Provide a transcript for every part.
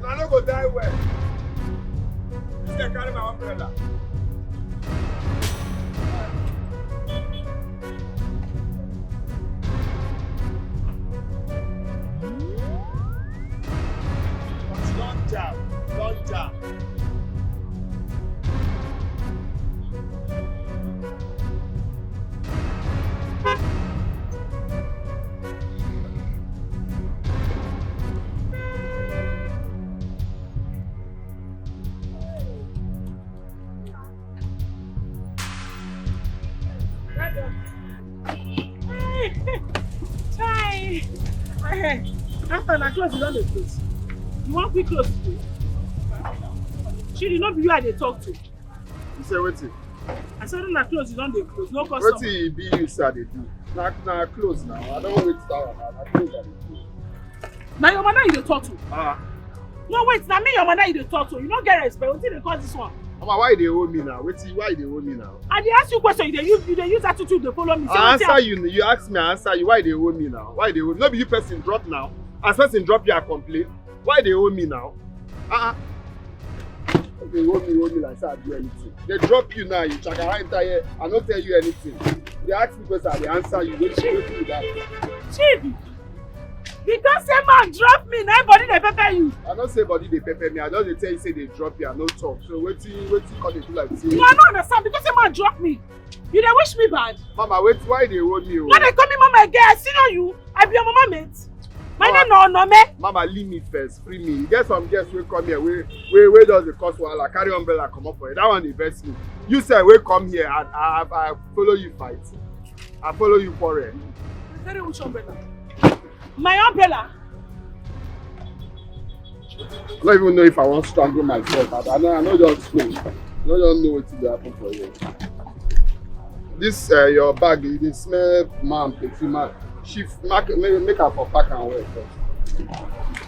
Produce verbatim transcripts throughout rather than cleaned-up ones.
I no go die well. This guy carry my umbrella. But you don jam, you don jam. Chai! Eh, after na close, you don dey close. You wan quick close today? Chidi, no be you I dey talk to. You say wetin? I said na close, you don dey close. No customer. Wetin e be you say I dey do? Na, na close now. I don wait that one. Na, na close I dey do. Na your mother you dey talk to. Ah. No, wait, na me your mother you dey talk to. You no get respect. Wetin dey cause this one? Mama, why you dey owe me now? Wetin, why you dey owe me now? I dey ask you question, you dey use, you dey use attitude dey follow me. Say I wetin answer happen? You, you ask me, I answer you. Why you dey owe me now? Why you dey owe me? No be you person drop now. As person drop you, I complain. Why you dey owe me now? Ah, ah. They owe me, owe me like say I do anything. They drop you now, you chakara enter here. I no tell you anything. They ask me question, I dey answer you. Wetin, wetin be that? Chief, because say man drop me, na body dey pepper you. I no say body dey pepper me. I just dey tell you say they drop you. I no talk. So wetin, wetin come dey do like say? No, I no understand because say man drop me. You dey wish me bad. Mama, wait, why you dey owe me o? No dey call me mama again. I see no you. I be your mama mate. My Mama, name na Onome. Mama, leave me first, free me. You get some girls wey come here, wey, wey, wey just dey cause wahala, carry umbrella comot for you. That one dey vex me. You sef wey come here, I, I, I follow you fight. I follow you quarrel. You carry which umbrella? My umbrella? I don't even know if I wan strangle myself. I, I no, I no just know. I no just know wetin dey happen for you. This, uh, your bag, e dey smell man, perfume man. Shift, make, make, make am for pack am well first.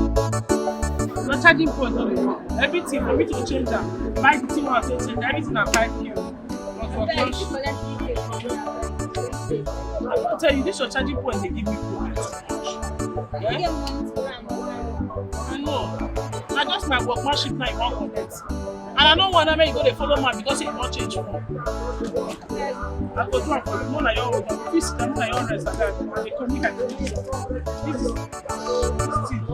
Your charging point no dey work. Everything for me to change am. Buy the thing wey I say change, everything na five K. But for cash. I don tell you, this your charging point dey give me problem. Eh? I know. Na just my workmanship na you wan collect. And I no wan make you go dey follow man because say you wan change phone. I go do am for you. No, na your own. You fit sit down, na your own rest. I dey come, make I go do this. This is, this thing.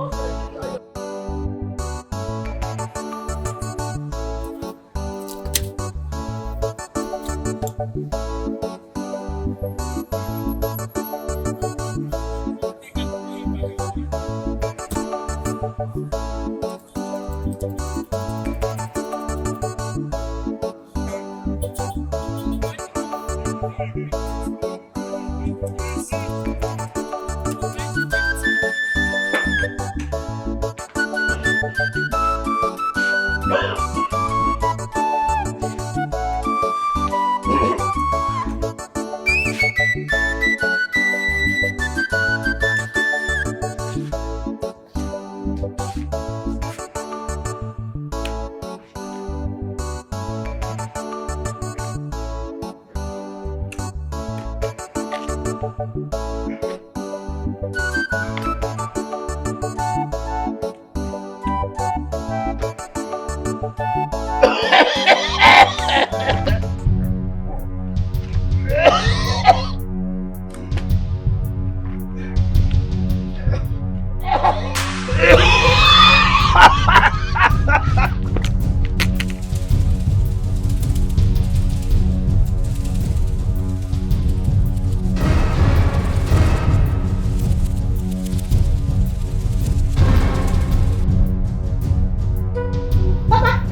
Papa!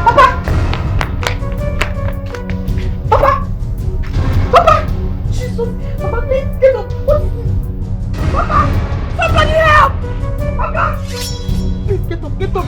Papa! Papa! Papa! Jesus! Papa, please get up! What is this? Papa! Somebody help!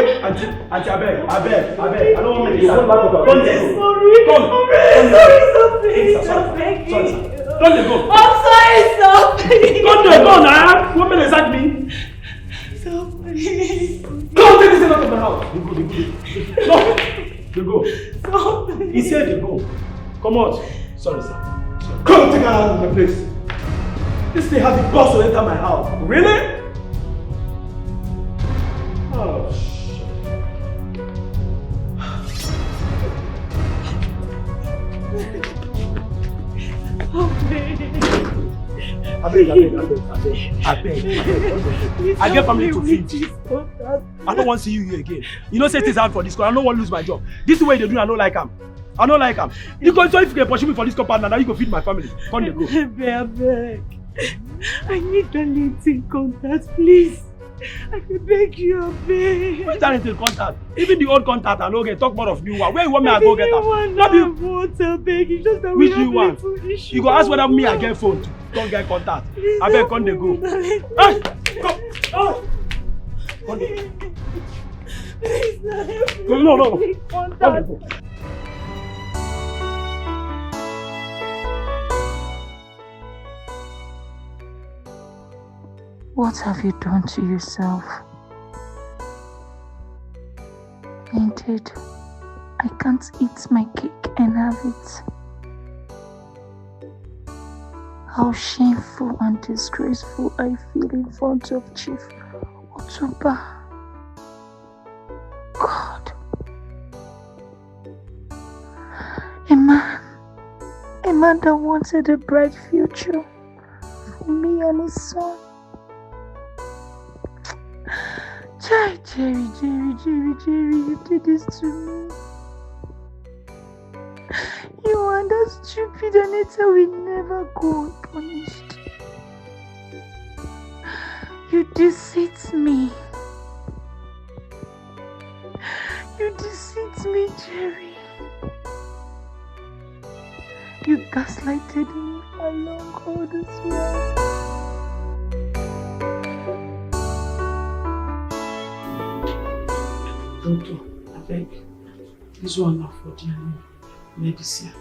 Auntie, auntie, abeg, abeg, abeg. I don't want make this happen. Come dey go. Sorry, come, sorry, sorry, sorry, sorry, sorry. Don't dey go. I'm sorry, sir. Don't dey go now. What make dey sack me? Sir, please. Come take this thing out of my house. Dey go, dey go, dey go. No, dey go. Sir, please. He said dey go. Come out. Sorry, sir. Come take her out of my place. This thing has the guts to enter my house. Really? Oh, shit. Abeg, abeg, abeg, abeg, abeg, abeg. I get family to feed. I don't want to see you here again. You know, say things hard for this school. I don't want to lose my job. This way they do, I don't like am. I don't like am. You go, so if you can pursue me for this compound now, now you go feed my family. Come dey go. Abeg, abeg. I need that LinkedIn contact, please. I dey beg you, abeg. Which LinkedIn contact? Even the old contact, I no get. Talk more of new one. Where you want me I go get am? No be one, abeg. It's just that we have little issue. Which new one? You go ask whether me I get phone to come get contact. Please. Abeg, come dey go. Hey, come. Oh. Come dey. Please, no, no, no, no. Come dey go. What have you done to yourself? Indeed, I can't eat my cake and have it. How shameful and disgraceful I feel in front of Chief Otuba. God. A man, a man that wanted a bright future for me and his son. Chai, Jerry, Jerry, Jerry, Jerry, you did this to me. You and that stupid Anita will never go unpunished. You deceit me. You deceit me, Jerry. You gaslighted me along all this while. Doctor, I beg. This one na for the medicine.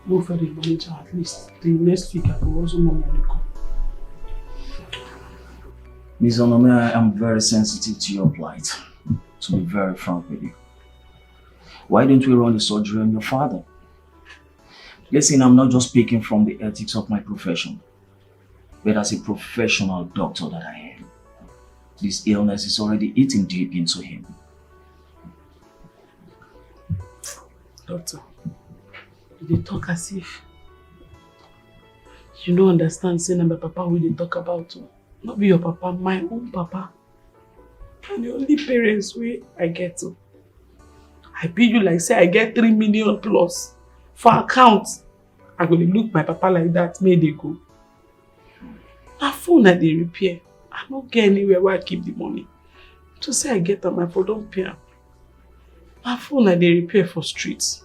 Move for the manager at least. The next week I will also more money come. Miss Onome, I am very sensitive to your plight, to be very frank with you. Why don't we run the surgery on your father? Listen, I'm not just speaking from the ethics of my profession, but as a professional doctor that I am, this illness is already eating deep into him. Doctor, you dey talk as if you no understand say na my papa we dey talk about o. No be your papa, my own papa. And the only parents wey I get o. I be you like say I get three million plus for account. I go dey look my papa like that, make they go. Na phone I dey repair. I no get anywhere where I keep the money. To say I get am, I for don pay am. Na phone I dey repair for street.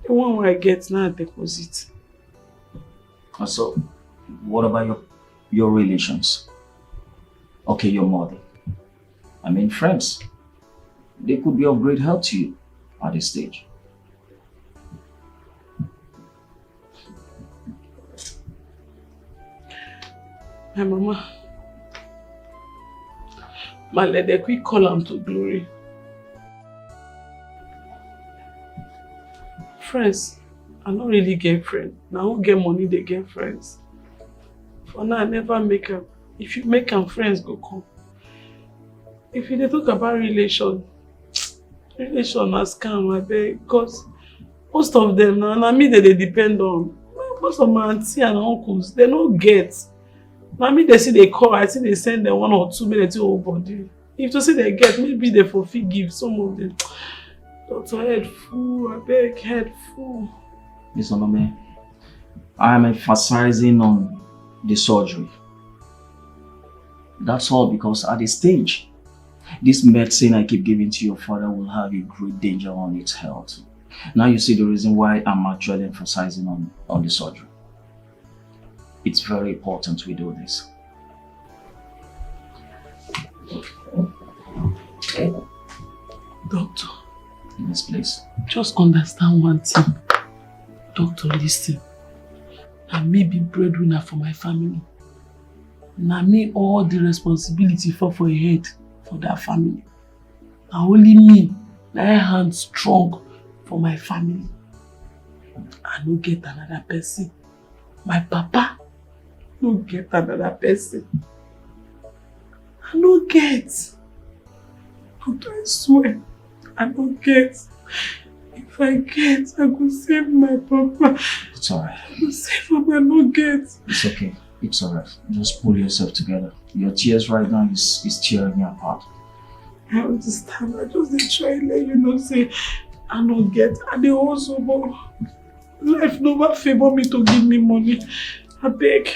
The one wey I get now, I deposit. And so, what about your your relations? Okay, your mother. I mean, friends. They could be of great help to you at this stage. My mama, my leg dey quick call am to glory. Friends, I no really get friend. Na who get money dey get friends. For now, I never make am. If you make am, friends go come. If you dey talk about relation, relation na scam, abeg, because most of them na, na me dem dey depend on. Most of my aunty and uncles, they no get. Na me dem still dey call, I still dey send them one or two make dem take hold body. If to say they get, maybe they for fit give some of them. Doctor, head full, abeg, head full. Miss Onome, I am emphasizing on the surgery. That's all, because at this stage, this medicine I keep giving to your father will have a great danger on its health. Now you see the reason why I'm actually emphasizing on, on the surgery. It's very important we do this. Doctor. Yes, please. Just understand one thing. Doctor, listen. Na me be breadwinner for my family. Na me all the responsibility fall for im head for that family. Na only me, na im hand strong for my family. I no get another person. My papa no get another person. I no get. But I swear, I no get. If I get, I go save my papa. It's alright. I go save am, I no get. It's okay. It's alright. Just pull yourself together. Your tears right now is, is tearing me apart. I understand. I just dey try let you know say I no get. I dey hustle, but life never favor me to give me money. Abeg,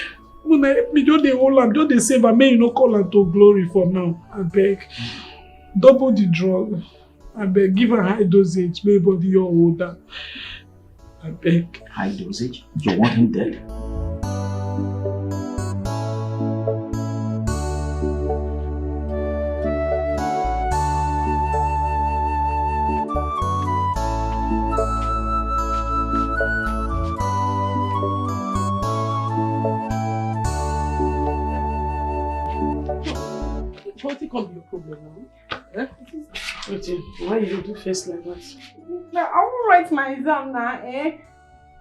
una help me. Just dey hold am, just dey save am. Make you no call am to glory for now. Abeg, double the drug. Abeg, give am high dosage. Make body your hold am. Abeg. High dosage? You want him dead? Wetin come be your problem now? Eh? Wetin? Why you dey do face like that? Na, I wan write my exam na, eh?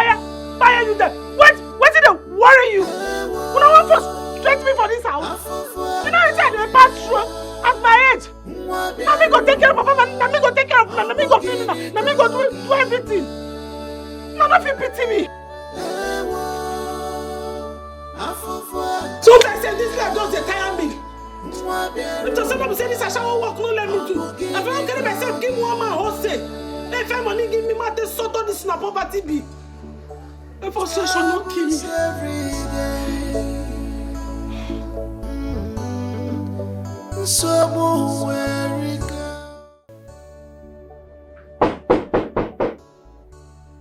fire, fire you there. What, wetin dey worry you? Una wan force straight me for this house? You know wetin I dey pass through at my age? Na me go take care of papa, na me go take care of una, na me go feed una, na me go do, do everything. Una no fit pity me. So I say this life just dey tire me. If to say no be say this ashawo work no let me do, I for carry myself give one man hustle. If I money give me, ma take sort all this na poverty be. If frustration no kill me.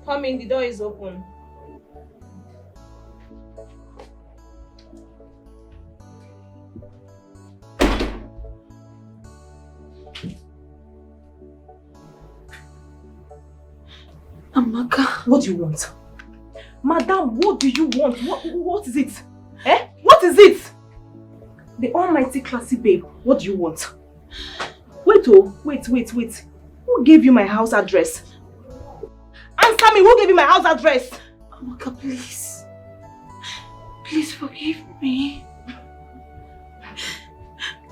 Come in, the door is open. Amaka. What do you want? Madam, what do you want? What, what is it? Eh? What is it? The almighty classy babe, what do you want? Wait, oh, wait, wait, wait. Who gave you my house address? Answer me, who gave you my house address? Amaka, please. Please forgive me.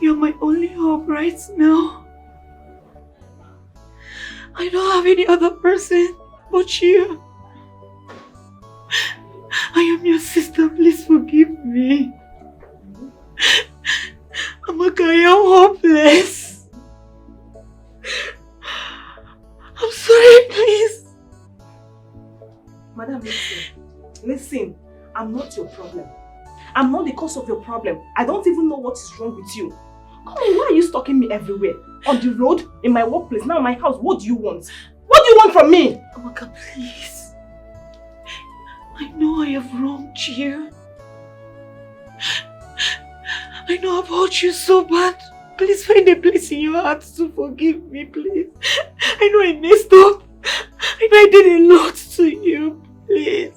You're my only hope right now. I don't have any other person but you. I am your sister. Please forgive me. Amaka, I am hopeless. I'm sorry, please. Madam, listen. Listen. I'm not your problem. I'm not the cause of your problem. I don't even know what is wrong with you. Come on, why are you stalking me everywhere? On the road, in my workplace, now my house. What do you want? What do you want from me? Amaka, please. I know I have wronged you. I know I've hurt you so bad. Please find a place in your heart to forgive me, please. I know I messed up. I know I did a lot to you. Please.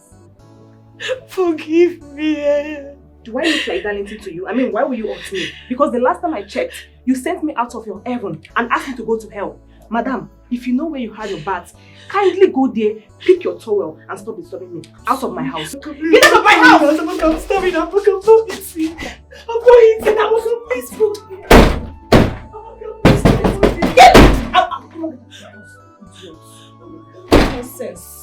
Forgive me. Eh. Do I look like Darlington to you? I mean, why will you hurt me? Because the last time I checked, you sent me out of your heaven and asked me to go to hell. Madam, if you know where you had your bath, kindly go there, pick your towel, and stop disturbing me. Out of my house. Get out of my house! I'm going to stop it. I'm going to stop it. I'm going to stop it. I'm going to stop it. Get out! I'm going to stop it. Nonsense.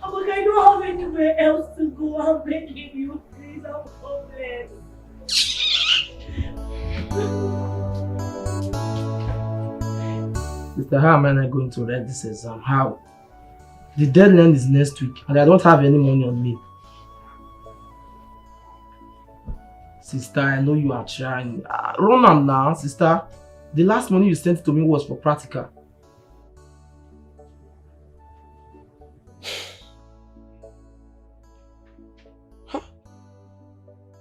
Amaka, I don't have anywhere else to go. I'm begging you, please. I'm homeless. Sister, how am I not going to write this exam? How? The deadline is next week and I don't have any money on me. Sister, I know you are trying. Ah, run am now, sister. The last money you sent to me was for practical.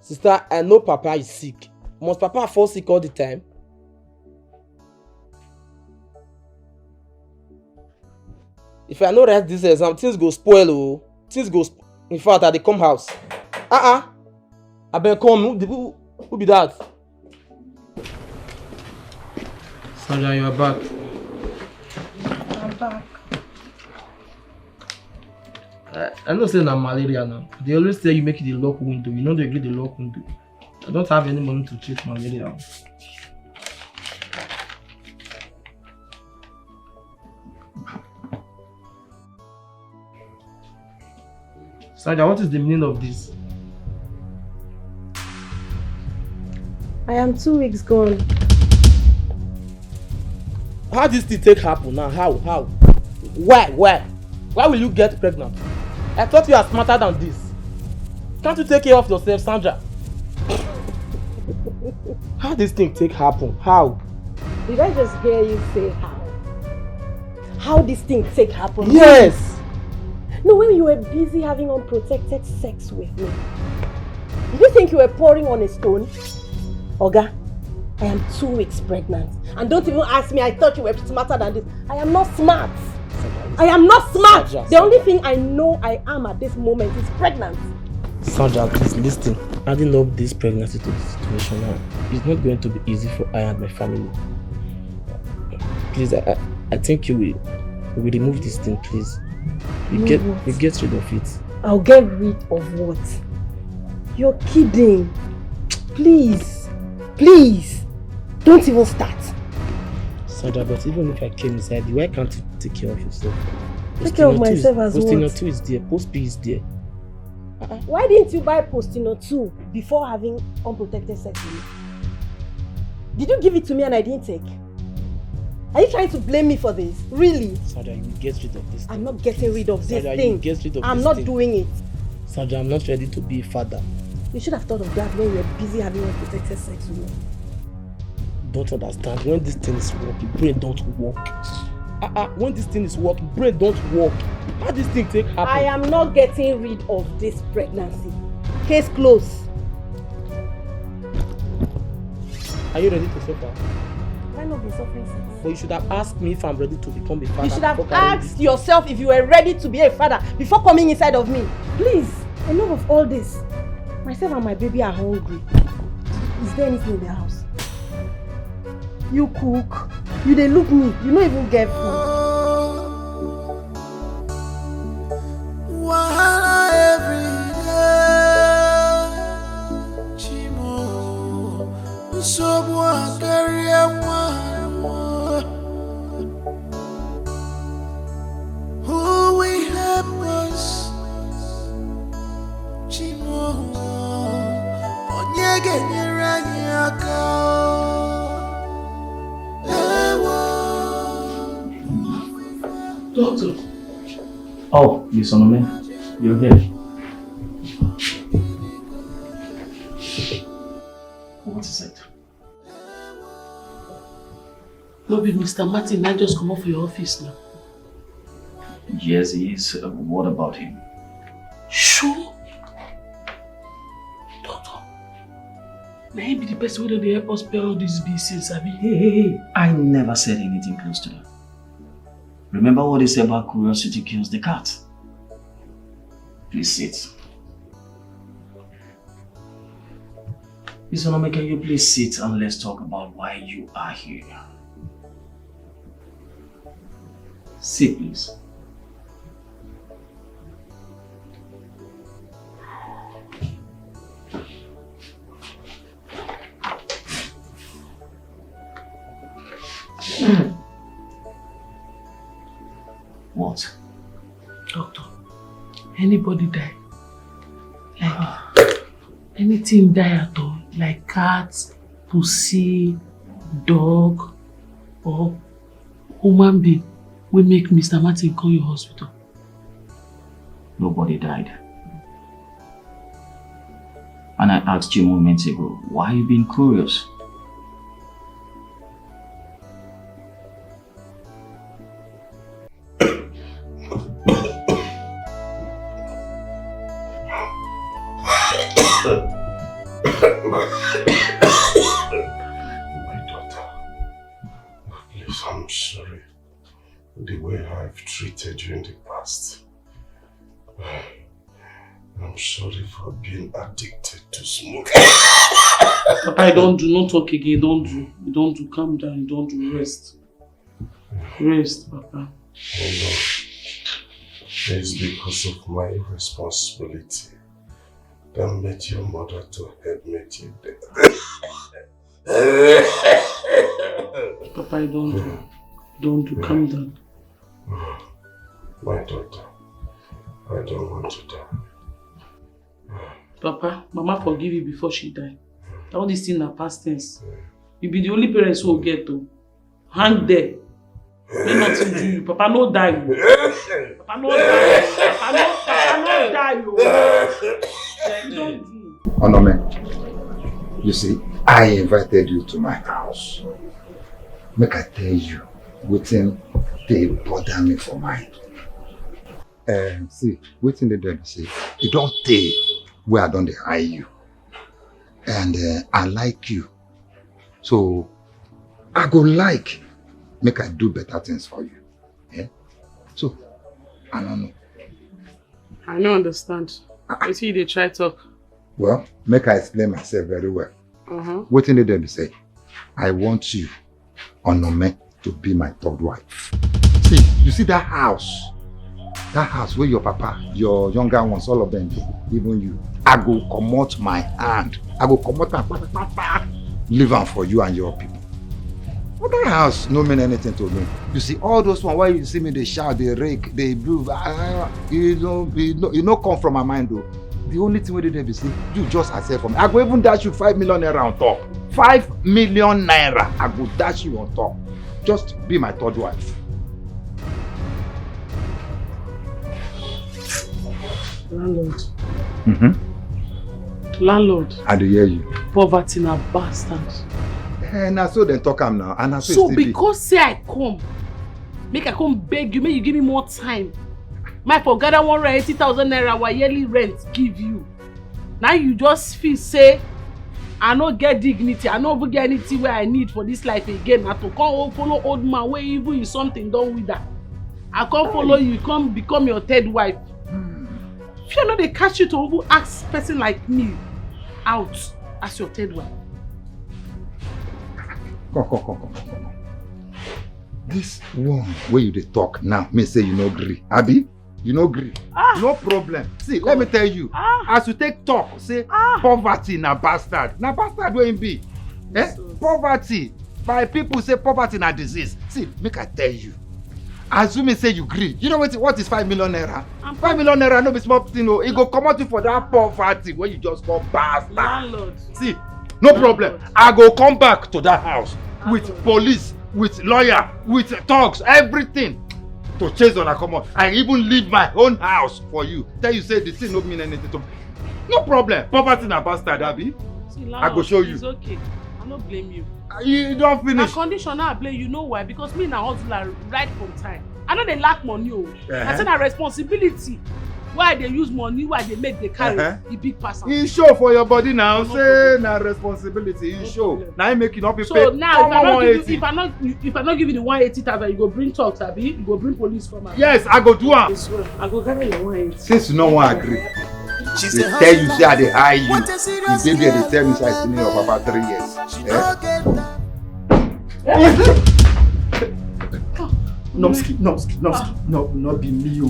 Sister, I know Papa is sick. Must Papa fall sick all the time? If I no write this exam, things go spoil o. Things go sp- in fact, I dey come house. Uh-uh. Abeg come, who, who, who be that? Sandra, you are back. I'm back. I, I know say na malaria now. They always tell you make you dey lock window. You no dey gree dey lock window. I don't have any money to treat malaria. Sandra, what is the meaning of this? I am two weeks gone. How this thing take happen now? How? How? Why? Why? Why will you get pregnant? I thought you are smarter than this. Can't you take care of yourself, Sandra? How this thing take happen? How? Did I just hear you say how? How this thing take happen? Yes. No, when you were busy having unprotected sex with me, did you think you were pouring on a stone? Oga, I am two weeks pregnant. And don't even ask me, I thought you were smarter than this. I am not smart. I am not smart. Sandra, the only thing I know I am at this moment is pregnant. Sandra, please listen. Adding up this pregnancy to the situation now, it's not going to be easy for I and my family. Please, I, I, I think you will, will remove this thing, please. We get, we get rid of it. I'll get rid of what? You're kidding. Please, please, don't even start. Sandra, but even if I came inside you, why can't you take care of yourself? Take care of myself as what? Postino two is there, Post B is there. Why didn't you buy Postino two before having unprotected sex with me? Did you give it to me and I didn't take? Are you trying to blame me for this? Really? Sandra, you get rid of this. I'm not getting rid of this thing. Get rid of I'm this not thing. doing it. Sandra, I'm not ready to be a father. You should have thought of that when you were busy having unprotected sex with me. Don't understand. When this thing is working, brain don't work. Uh-uh. When this thing is working, brain don't work. How this thing take happen? I am not getting rid of this pregnancy. Case closed. Are you ready to suffer? Have I not been suffering since? But you should have asked me if I'm ready to become a father. You should have asked yourself if you were ready to be a father before coming inside of me. Please, enough of all this. Myself and my baby are hungry. Is there anything in the house? You cook, you dey look me, you no even get food. Wahala every day, Chimo. Nsogbu akarịa nwa. Who will help us? Chinwe, onye ga-enyere anyị aka? Ewo. Doctor. Oh, Miss Onome, you're here. What is it? No be Mister Martin, I just come off your office now. Yes, he is. Uh, what about him? Sure. Doctor, na him be the person wey don dey help us pay all these bills since, abi? Hey, hey, hey. I never said anything close to that. Remember what they say about curiosity kills the cat. Please sit. Miss Onome, can you please sit and let's talk about why you are here? Sit, please. What? Doctor, anybody die? Like, anything die at all? Like cat, pussy, dog, or human being wey make Mister Martin come your hospital? Nobody died. And I asked you moments ago, why you being curious? My daughter, please, I'm sorry for the way I've treated you in the past. I'm sorry for being addicted to smoking. Papa, I don't do, no talk again. Don't do, you don't do. Calm down, you don't do. Rest. Rest, Papa. Oh no. It's because of my responsibility that made your mother to help me till death. Papa, I don't do. Don't do. Calm down. My daughter, I don't want to die. Papa, Mama forgive you before she die. All this thing na past tense. You be the only parents who get to hang there. Make nothing do you. Papa no die. Papa no die. Papa no, Papa no die. Oh. You don't do. Onome, you see, I invited you to my house. Make I tell you wetin dey bother me for mind. Um, see, wetin dey there be say, e don tey wey I don dey eye you. And uh, I like you. So, I go like make I do better things for you. Eh? So, I don't know. I no understand. Wetin you dey try talk? Well, make I explain myself very well. Uh-huh. Wetin dey there be say, I want you, Onome, to be my third wife. See, you see that house? That house where your papa, your younger ones, all of them dey, even you. I go comot my hand. I go comot am kpatakpata. Leave am for you and your people. But that house no mean anything to me. You see, all those ones why you see me dey shout, dey rake, dey do, ah, you know, you know, you no come from my mind though. The only thing wey dey there be say you just accept for me. I go even dash you five million naira on top. Five million naira, I go dash you on top. Just be my third wife. Landlord. Mm-hmm. Landlord. I dey hear you. Poverty na bastard. Eh, na so dem talk am now. And na so, so e still be. Because say I come, make I come beg you, make you give me more time. Make I for gather one hundred eighty thousand naira our yearly rent give you. Now you just feel say I no get dignity, I no even get anything wey I need for this life again. Na to come o-, follow old man wey even his something don wither. I come follow you, come become your third wife. Fear no dey catch you to even ask person like me out as your third wife. Come, come, come, come, come, come. This one wey you dey talk now, me say you no gree, abi? You no gree. Ah. No problem. See, let me tell you. Ah. As you take talk, say, ah, poverty na bastard. Na bastard wey him be. Eh? Poverty. My people say poverty na disease. See, make I tell you. Assuming say you gree, you know what, what is five million naira? Five million naira no be small thing o. E go comot you for that poverty wey you just come pass. Landlord. See, no problem. I go come back to that house with police, with lawyer, with thugs, everything to chase una comot. I even leave my own house for you. Tell you say the thing no mean anything to me. No problem. Poverty na bastard, abi? See, I go show you. It's okay. I no blame you. Uh, you don finish. Na condition I blame you. Know why? Because me na hustler right from time. I no dey lack money o. Uh-huh. I say na responsibility. Why I dey use money, why I dey make the carry, uh-huh, the big pass am. E show for your body now. No say problem. Na responsibility. E show. No problem. Na im make you no fit pay. So now, if I no give you, if I no, if I no give you the one eighty thousand, you go bring thugs, abi? You go bring police come out. Yes, I go do am. I swear, I go gather your one eighty. Since you no wan agree, they tell you say I dey hide you. The baby dey tell me say I still need your papa three years. Eh? Nomski, Nomski, Nomski, no, no be me o.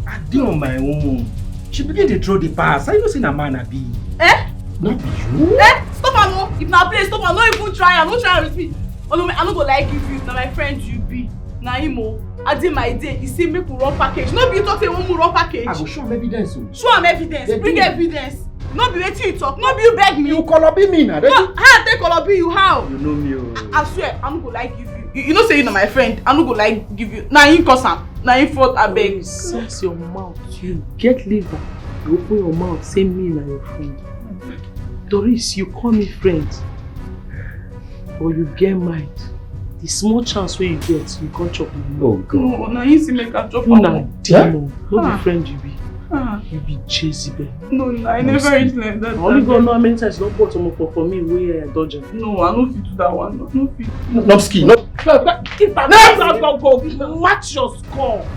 I dey on my own. She begin dey draw the pass. I know say na man I be. Eh? No be you. Eh? Stop am o. If na play, stop am. No even try am. No try am with me. Olome, I no go like give you. Na my friend you be. Na him o. I dey my day. He say make we run package. No be you talk say we wan run package. I go show am evidence o. Show am evidence. Bring evidence. No be wetin you talk. No be you beg me. You kolobi me na. No, how I take kolobi you? How? You know me o. I swear, I no go like give you. You, you know say you na my friend. I no go like give you. Na him cause am. Na him fault, abeg. Sense your mouth. You get liver. You open your mouth, say me na your friend. Doris, you call me friend. But you get mind. The small chance wey you get, you come chop my mouth. Oh God. No, na him say make I chop am. Una demon. No be friend you be. Ah. You be Jezebel. No, no, I never reach like that. Only God know how many times you don pour some for, for me wey I dodge am. No, I no fit do that one. No, no fit. Nomski, no. Go, go, go, go, go, match your score.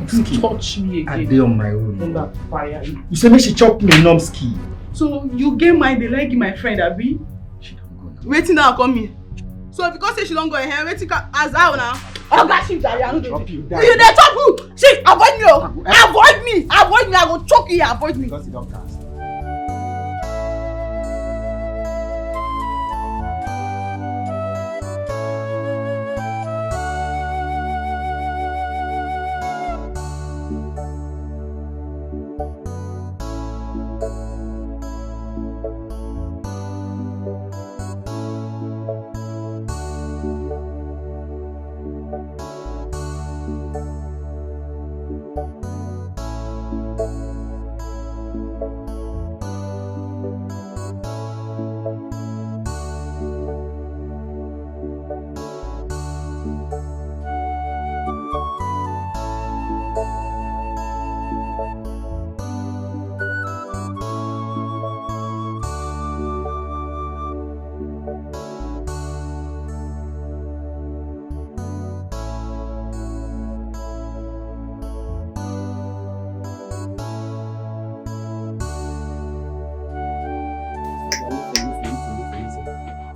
Touch me again. I dey on my own. Una fire you. You say make she chop me, Nomski. So you get mind dey like my friend, abi? She don go now. Wetin now come here? So because say she don go ahead, wetin come as how now? Oga, she die, I no dey. Chop you, die. You dey chop who? See, avoid me o. Avoid me, avoid me. I go choke you, avoid me. Because you don cast.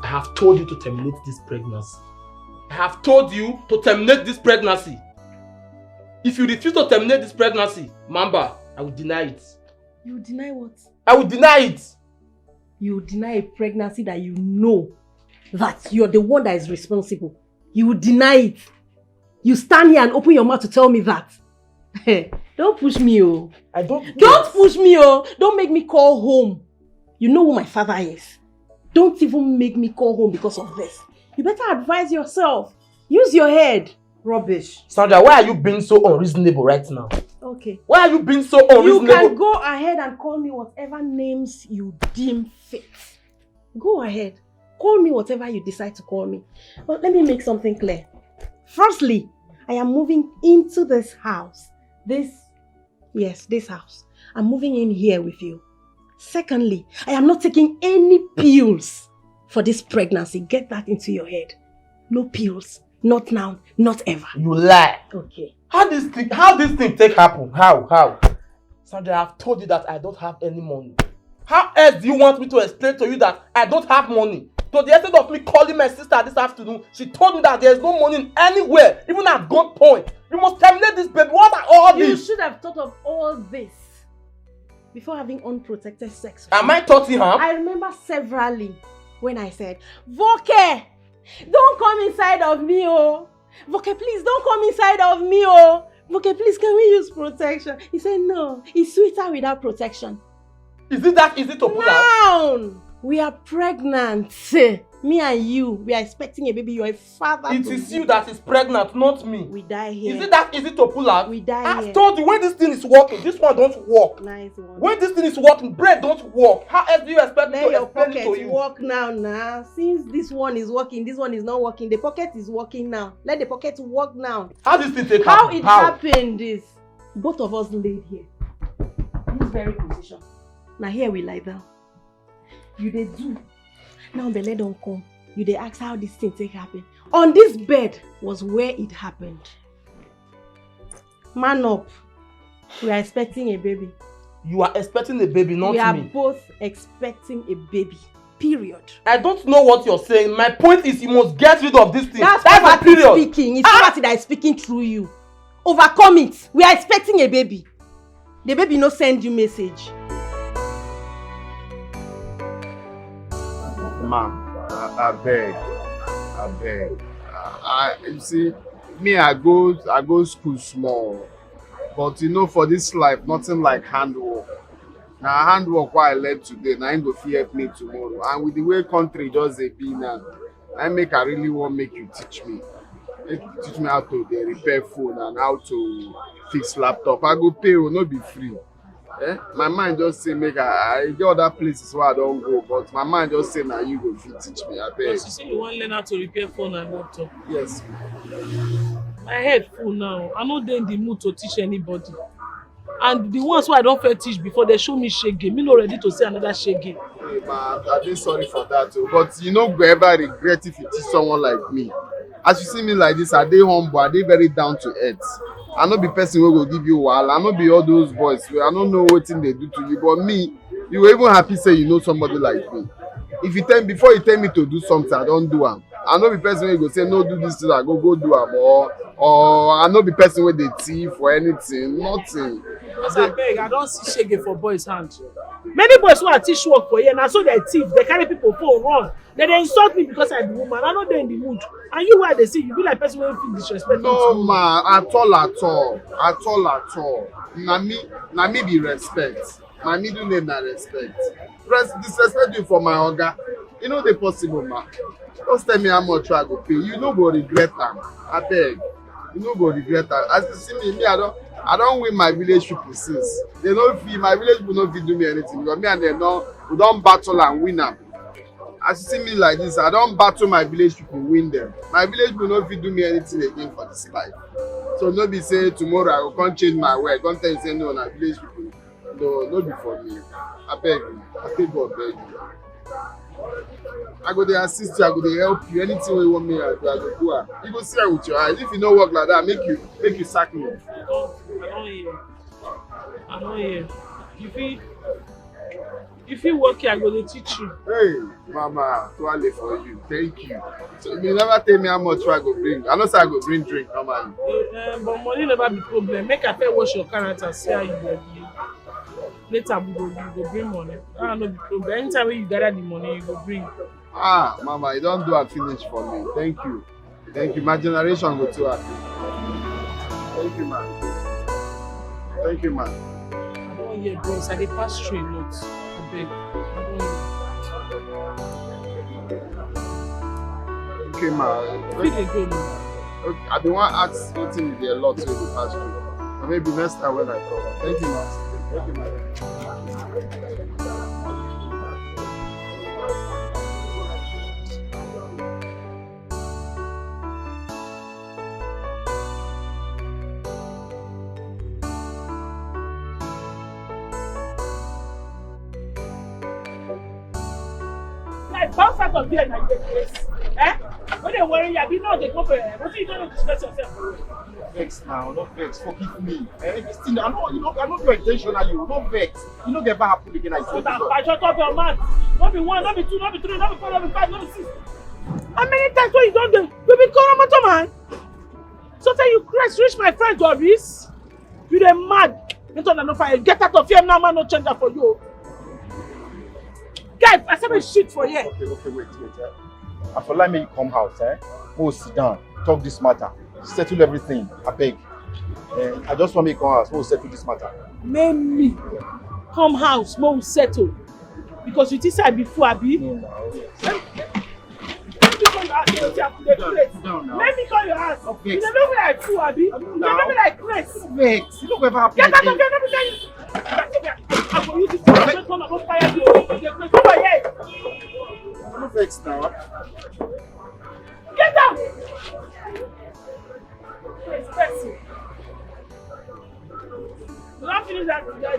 I have told you to terminate this pregnancy. I have told you to terminate this pregnancy. If you refuse to terminate this pregnancy, Mamba, I will deny it. You deny what? I will deny it. You deny a pregnancy that you know that you're the one that is responsible. You will deny it. You stand here and open your mouth to tell me that. Don't push me, oh. I don't. Don't push me, oh. Don't make me call home. You know who my father is. Don't even make me call home because of this. You better advise yourself. Use your head. Rubbish. Sandra, why are you being so unreasonable right now? Okay. Why are you being so unreasonable? You can go ahead and call me whatever names you deem fit. Go ahead. Call me whatever you decide to call me. But let me make something clear. Firstly, I am moving into this house. This, yes, this house. I'm moving in here with you. Secondly, I am not taking any pills for this pregnancy. Get that into your head. No pills. Not now, not ever. You lie. Okay. How this thing, how this thing take happen? How? How? Sandra, I've told you that I don't have any money. How else do you want me to explain to you that I don't have money? To the extent of me calling my sister this afternoon, she told me that there is no money anywhere, even at gunpoint. You must terminate this baby. What are all these? You should have thought of all this before having unprotected sex with me. Am I Tottenham? I remember severally When I said, "Voke, don't come inside of me, oh. Voke, please don't come inside of me, oh. Voke, please, can we use protection?" He said, "No, it's sweeter without protection." Is it that easy to pull out? Now, we are pregnant. Me and you, we are expecting a baby. You're a father. It is you that is pregnant, not me. We die here. Is it that easy to pull out? We die here. I've told you, when this thing is working, this one don't work. Nice one. When this thing is working, brain don't work. How else do you expect me to explain it to you? Let your pocket work now, now. Since this one is working, this one is not working. The pocket is working now. Let the pocket work now. How this thing take happen? How it happened is, both of us laid here. This very position. Now here we lie down. You dey do. Now belle don come. You dey ask how this thing take happen. On this bed was where it happened. Man up. We are expecting a baby. You are expecting a baby, not me. We are both expecting a baby. Period. I don't know what you're saying. My point is, you must get rid of this thing. That's poverty speaking. It's poverty that is speaking through you. Overcome it. We are expecting a baby. The baby no send you message. Ma, I, I beg, I beg. I, I, you see, me, I go, I go school small, but you know, for this life, nothing like handwork. Now, handwork what I learned today, now it go fit help me tomorrow. And with the way country just dey be now, I make I really want make you teach me. Make you teach me how to dey repair phone and how to fix laptop. I go pay, oh, no be free. Eh? My mind just say make I, I get other places where I don't go, but my mind just say now you go fit teach me. I beg. But you say you wan learn how to repair phone and laptop. Yes. My head full now. I no dey in the mood to teach anybody. And the ones who I don't fair teach before, they show me shege. Me not ready to see another shege. Hey, ma, I dey sorry for that, oh. But you no go ever regret if you teach someone like me. As you see me like this, I dey humble, I dey very down to earth. I no be person wey go give you wahala. I no be all those boys. I no know wetin dey do to you, but me, you go even happy say you know somebody like me. If you tell me, before you tell me to do something, I don't do am. I no be person wey go say no do this thing, I go go do am, or or I no be person wey dey thief or anything, nothing. Because I beg, I don't see shege for boys' hand. Many boys who are teach work for here, now so they thief, they carry people phone run. They dey insult me because I be woman. I no dey in the mood. And you, why they see you be like person wey fit disrespect me? No, ma, at all, at all, at all, at all. Na me, na me be respect. My middle name na respect. Res disrespect you for my oga. E no dey possible, ma. Just tell me how much I go pay. You no go regret am. I beg. You no go regret am. As you see me, me I don't, I don't win my village people since. They no fit, my village people no fit do me anything because me and them no, we don't battle and win am. As you see me like this, I don't battle my village people, win them. My village people no fit do me anything again for this life. So no be say tomorrow I go come change my way. Come tell you say no, na village people. No, no be for me. I beg you. I take God beg you. I go dey assist you. I go dey help you. Anything wey you want me, I go, I go do am. You go see am with your eyes. If you no work like that, make you, make you sack me. I don't hear. I don't hear. You fit, you fit work here, I go dey teach you. Hey, mama, twale for you. Thank you. So you never tell me how much I go bring. I know say I go bring drink normally. Eh, eh, but money never be problem. Make I first wash your character, see how you go be. Later we go, you go bring money. Ah, no be problem. Anytime wey you gather the money, you go bring. Ah, mama, you don do am finish for me. Thank you. Thank you. My generation go too happy. Thank you, man. Thank you, man. I don hear, bros. I dey pass through a lot. Abeg, I don hear. Okay, ma. Fit dey go now. Okay, I bin wan ask wetin you dey a lot wey you dey pass through. Or maybe next time when I come. Thank you, ma. Thank you, ma. Like, bounce out of here na your place. Eh? When they worry you, I be now they come for, eh, what you gonna disgrace yourself for? Vex now, no vex, forgive me. Eh, this thing, I know, you know, I know you intentionally, no vex. You know, get back happen again. I swear to God. Shut up your mouth. No be one, no be two, no be three, no be four, no be five, no be six. How many times when you don dey, you be koromoto man? So tell you, Christ reach my friend Doris. You dey mad. Get out of here now, man, no change that for you. Get I said, "Shit for here." Okay, okay, wait, wait. Eh? I for like me come house, eh? Go sit down, talk this matter, settle everything. I beg. Eh, I just want me come house, go settle this matter. Make me come house, mo settle. Because you think I be fool, abi? No, no. This one you ask me, you have to dey craze. Down now. Let me call your ass. Okay. You dey look like fool, abi? You dey look like craze. Vex. You look ever happen. Get out of here, let me tell you. I go use this one, come and go fire you. You dey craze. Come on here. No vex now. Get out. Respect you. You don finish that today.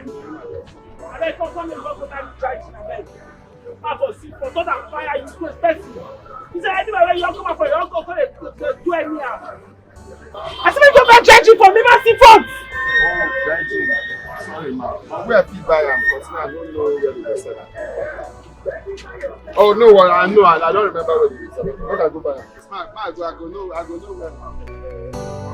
Abeg, come, come, come, come, come, charge, abeg. I go see for God and fire you, respect you. He said, "Anywhere where you come up for your uncle, come dey, dey do anyhow." I said, "Go buy charge for me, my see front." Oh, charge. Sorry, ma. Where I fit buy am? 'Cause me, I don't know where to sell am. Oh, no, I, I know. I, I don't remember where to sell am. Make I go buy am. Ma, ma, go, I go know, I go know well.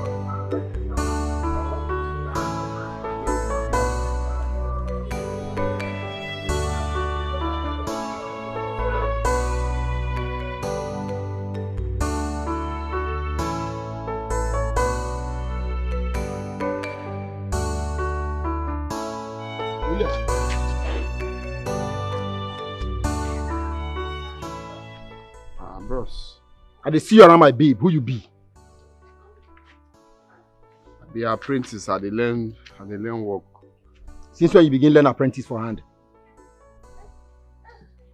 Ah, bros. I dey see you around my babe. Who you be? I be apprentice. I dey learn. I dey learn work. Since when you begin learn apprentice for hand?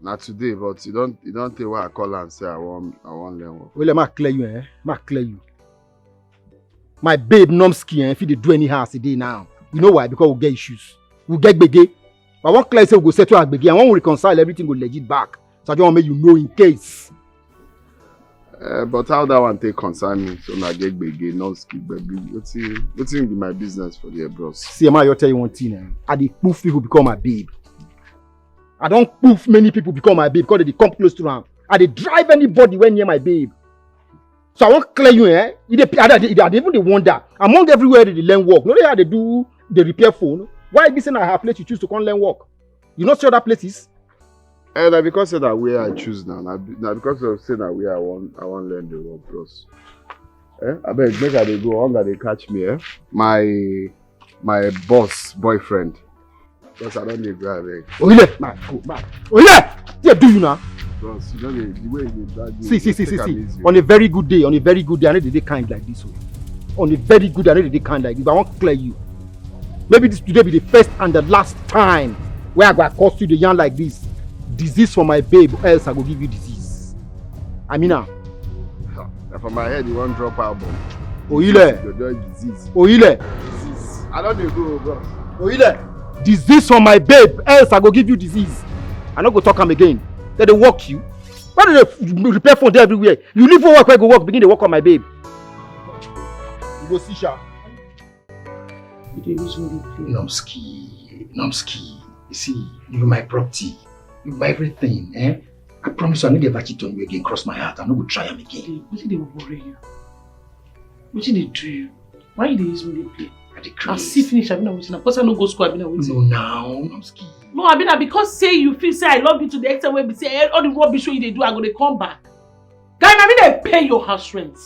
Na today, but you don, you don tell why I call and say I wan, I wan learn work. Well, ma clear you, eh? Ma clear you. My babe Nomski, eh? If you dey do anyhow as e dey now, you know why? Because we get issues. We get gbege. But I wan clear say we go settle our gbege. I wan reconcile everything, go legit back. So I just want make you know in case. Uh, but how that one take concern me? So na get gbege, Nomski, gbege. Wetin, wetin be my business for there, bros? See, ma, I tell you one thing. Eh? I dey poof people become my babe. I don poof many people become my babe because they dey come close to am. I dey drive anybody when near my babe. So I wan clear you, eh? You dey, I, dey, I dey even dey wonder. Among everywhere they dey learn work, no dey how they do the repair phone. Why be say na her place you choose to come learn work? You no see other places? Eh, na because say na where I choose now. Na, be- na because of say na where I wan, I wan learn the work, bros. Eh, abeg, make I dey go. Hunger dey catch me, eh? My, my boss boyfriend. Because I don dey go, abeg. Oyile, man, go, man. Oyile, they do you now. Bros, you know the, the way you dey drag me. See, see, see, see, see. On a very good day, on a very good day, I no dey dey kind like this. Oh. On a very good day, I no dey dey kind like this. But I wan clear you. Maybe this today be the first and the last time where I go accost you the yarn like this. Disease for my babe, else I go give you disease. I mean now. Na for my head you wan drop album. Oyile. You don disease. Oyile. Disease. I don dey go, bro. Oyile. Disease for my babe, else I go give you disease. I no go talk am again. They dey work you. Why do they repair phone there everywhere? You leave work, where go work, begin dey work on my babe. You go see sha. You dey use me dey play. Nomski, Nomski. You see, you be my property. You be my everything, eh? I promise you, I no dey ever cheat on you again. Cross my heart, I no go try am again. Wetin dey worry you? Wetin dey do you? Why you dey use me dey play? I dey craze. I see finish, abi na wetin? Na because I no go school, abi na wetin? No, now, Nomski. No, abi na because say you feel say I love you to the extent where be say, eh, all the rubbish wey you dey do, I go dey come back. Guy, na me dey pay your house rent.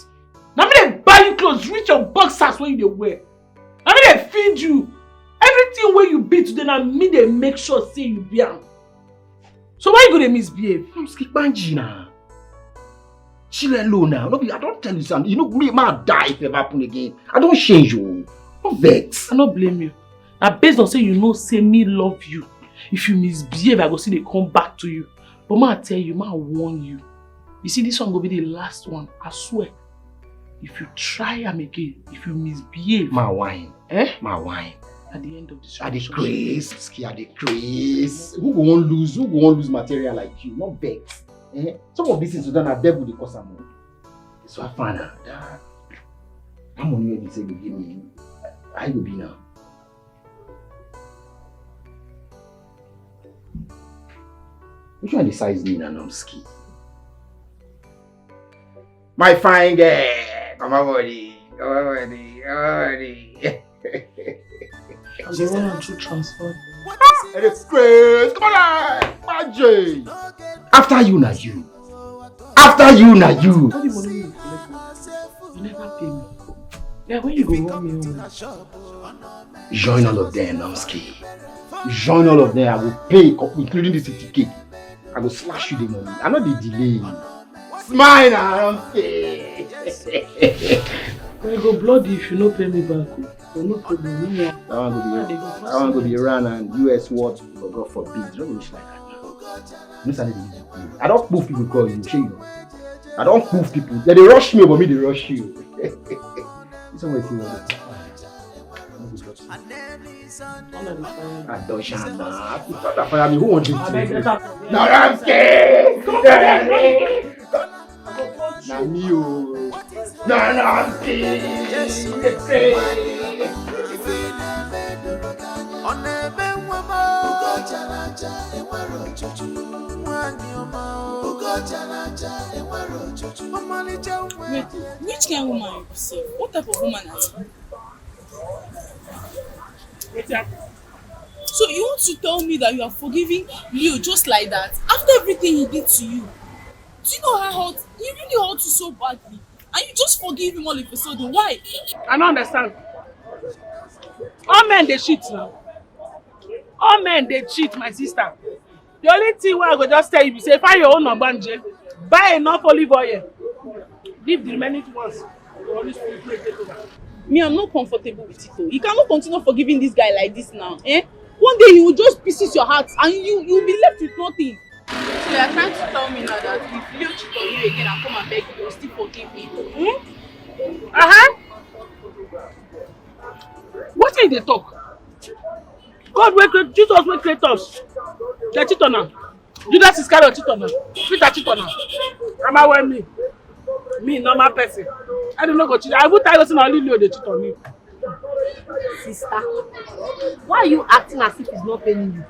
Na me dey buy you clothes, reach your boxers wey you dey wear. Na me dey feed you. Everything wey you be today, na me dey make sure say you be am. So why you go dey misbehave? Nomski, kpanji na. Chill low now. No be, I don tell you something. You know, me, ma die if it ever happen again. I don change you. No vex. I no blame you. Na based on say you know say me love you. If you misbehave, I go still dey come back to you. But ma tell you, ma warn you. You see, this one go be the last one. I swear. If you try am again, if you misbehave, ma wine. Eh? Ma wine. At the end of this, I dey relationship. Craze, Ski, I dey craze. Who go wan lose? Who go wan lose material like you? No vex. Eh? Some of these things, na devil dey cause am. So I find out that, that money wey be say you give me, I go be now. Which one dey size me na Nomski? My fine girl, come on, body, come on, body, come on, body. I dey run am through transfer. It is crazy. Come on, magic. After you, na you. After you, na you. All the money you collect, you never pay me. Yeah, when you go run me home? Join all of them, Namski. Join all of them. I will pay, co- including the fifty K. I go slash you the money. I know the delay. Smile now, Namski. I go bloody if you no pay me back. Oh. So no problem. No, no. That one go be, that one go be run and U S what? God forbid. No go reach like that. No salary dey use you play. I don poof people call you, shey you know. I don poof people. They dey rush me, but me dey rush you. This one wey you want. I don shine na. If you try to fire me, who want this thing? Na Ramsey. Na me o. Na Ramsey. Ọ na-eme nwa m. Ugo chara acha enwere ochuchu. Nwanyị ọma o. Ugo chara acha enwere ochuchu. Ọmalịcha nwa. Wait, which kind woman you be sef? What type of woman are you? Wetin happen? So you want to tell me that you are forgiving Leo just like that? After everything he did to you? Do you know how hurt? He really hurt you so badly. And you just forgive him all of a sudden. Why? I no understand. All men dey cheat now. All men dey cheat, my sister. The only thing wey I go just tell you be say, find your own ogbanje, buy enough olive oil, leave the remaining ones for Holy Spirit make take over. Me, I'm not comfortable with it. Oh. You cannot continue forgiving this guy like this now. Eh? One day he will just pieces your heart and you you will be left with nothing. So you are trying to tell me now that if Leo cheat on you again and come and beg you, you will still forgive him? Hmm? Uh-huh. Wetin you dey talk? God wey create, Jesus wey create us, dey cheat on am. Judas Iscariot cheat on am. Peter cheat on am. Am I well me? Me, normal person. I don't know go cheat. I even tell you say na only Leo dey cheat on me. Sister, why are you acting as if it's not paining you?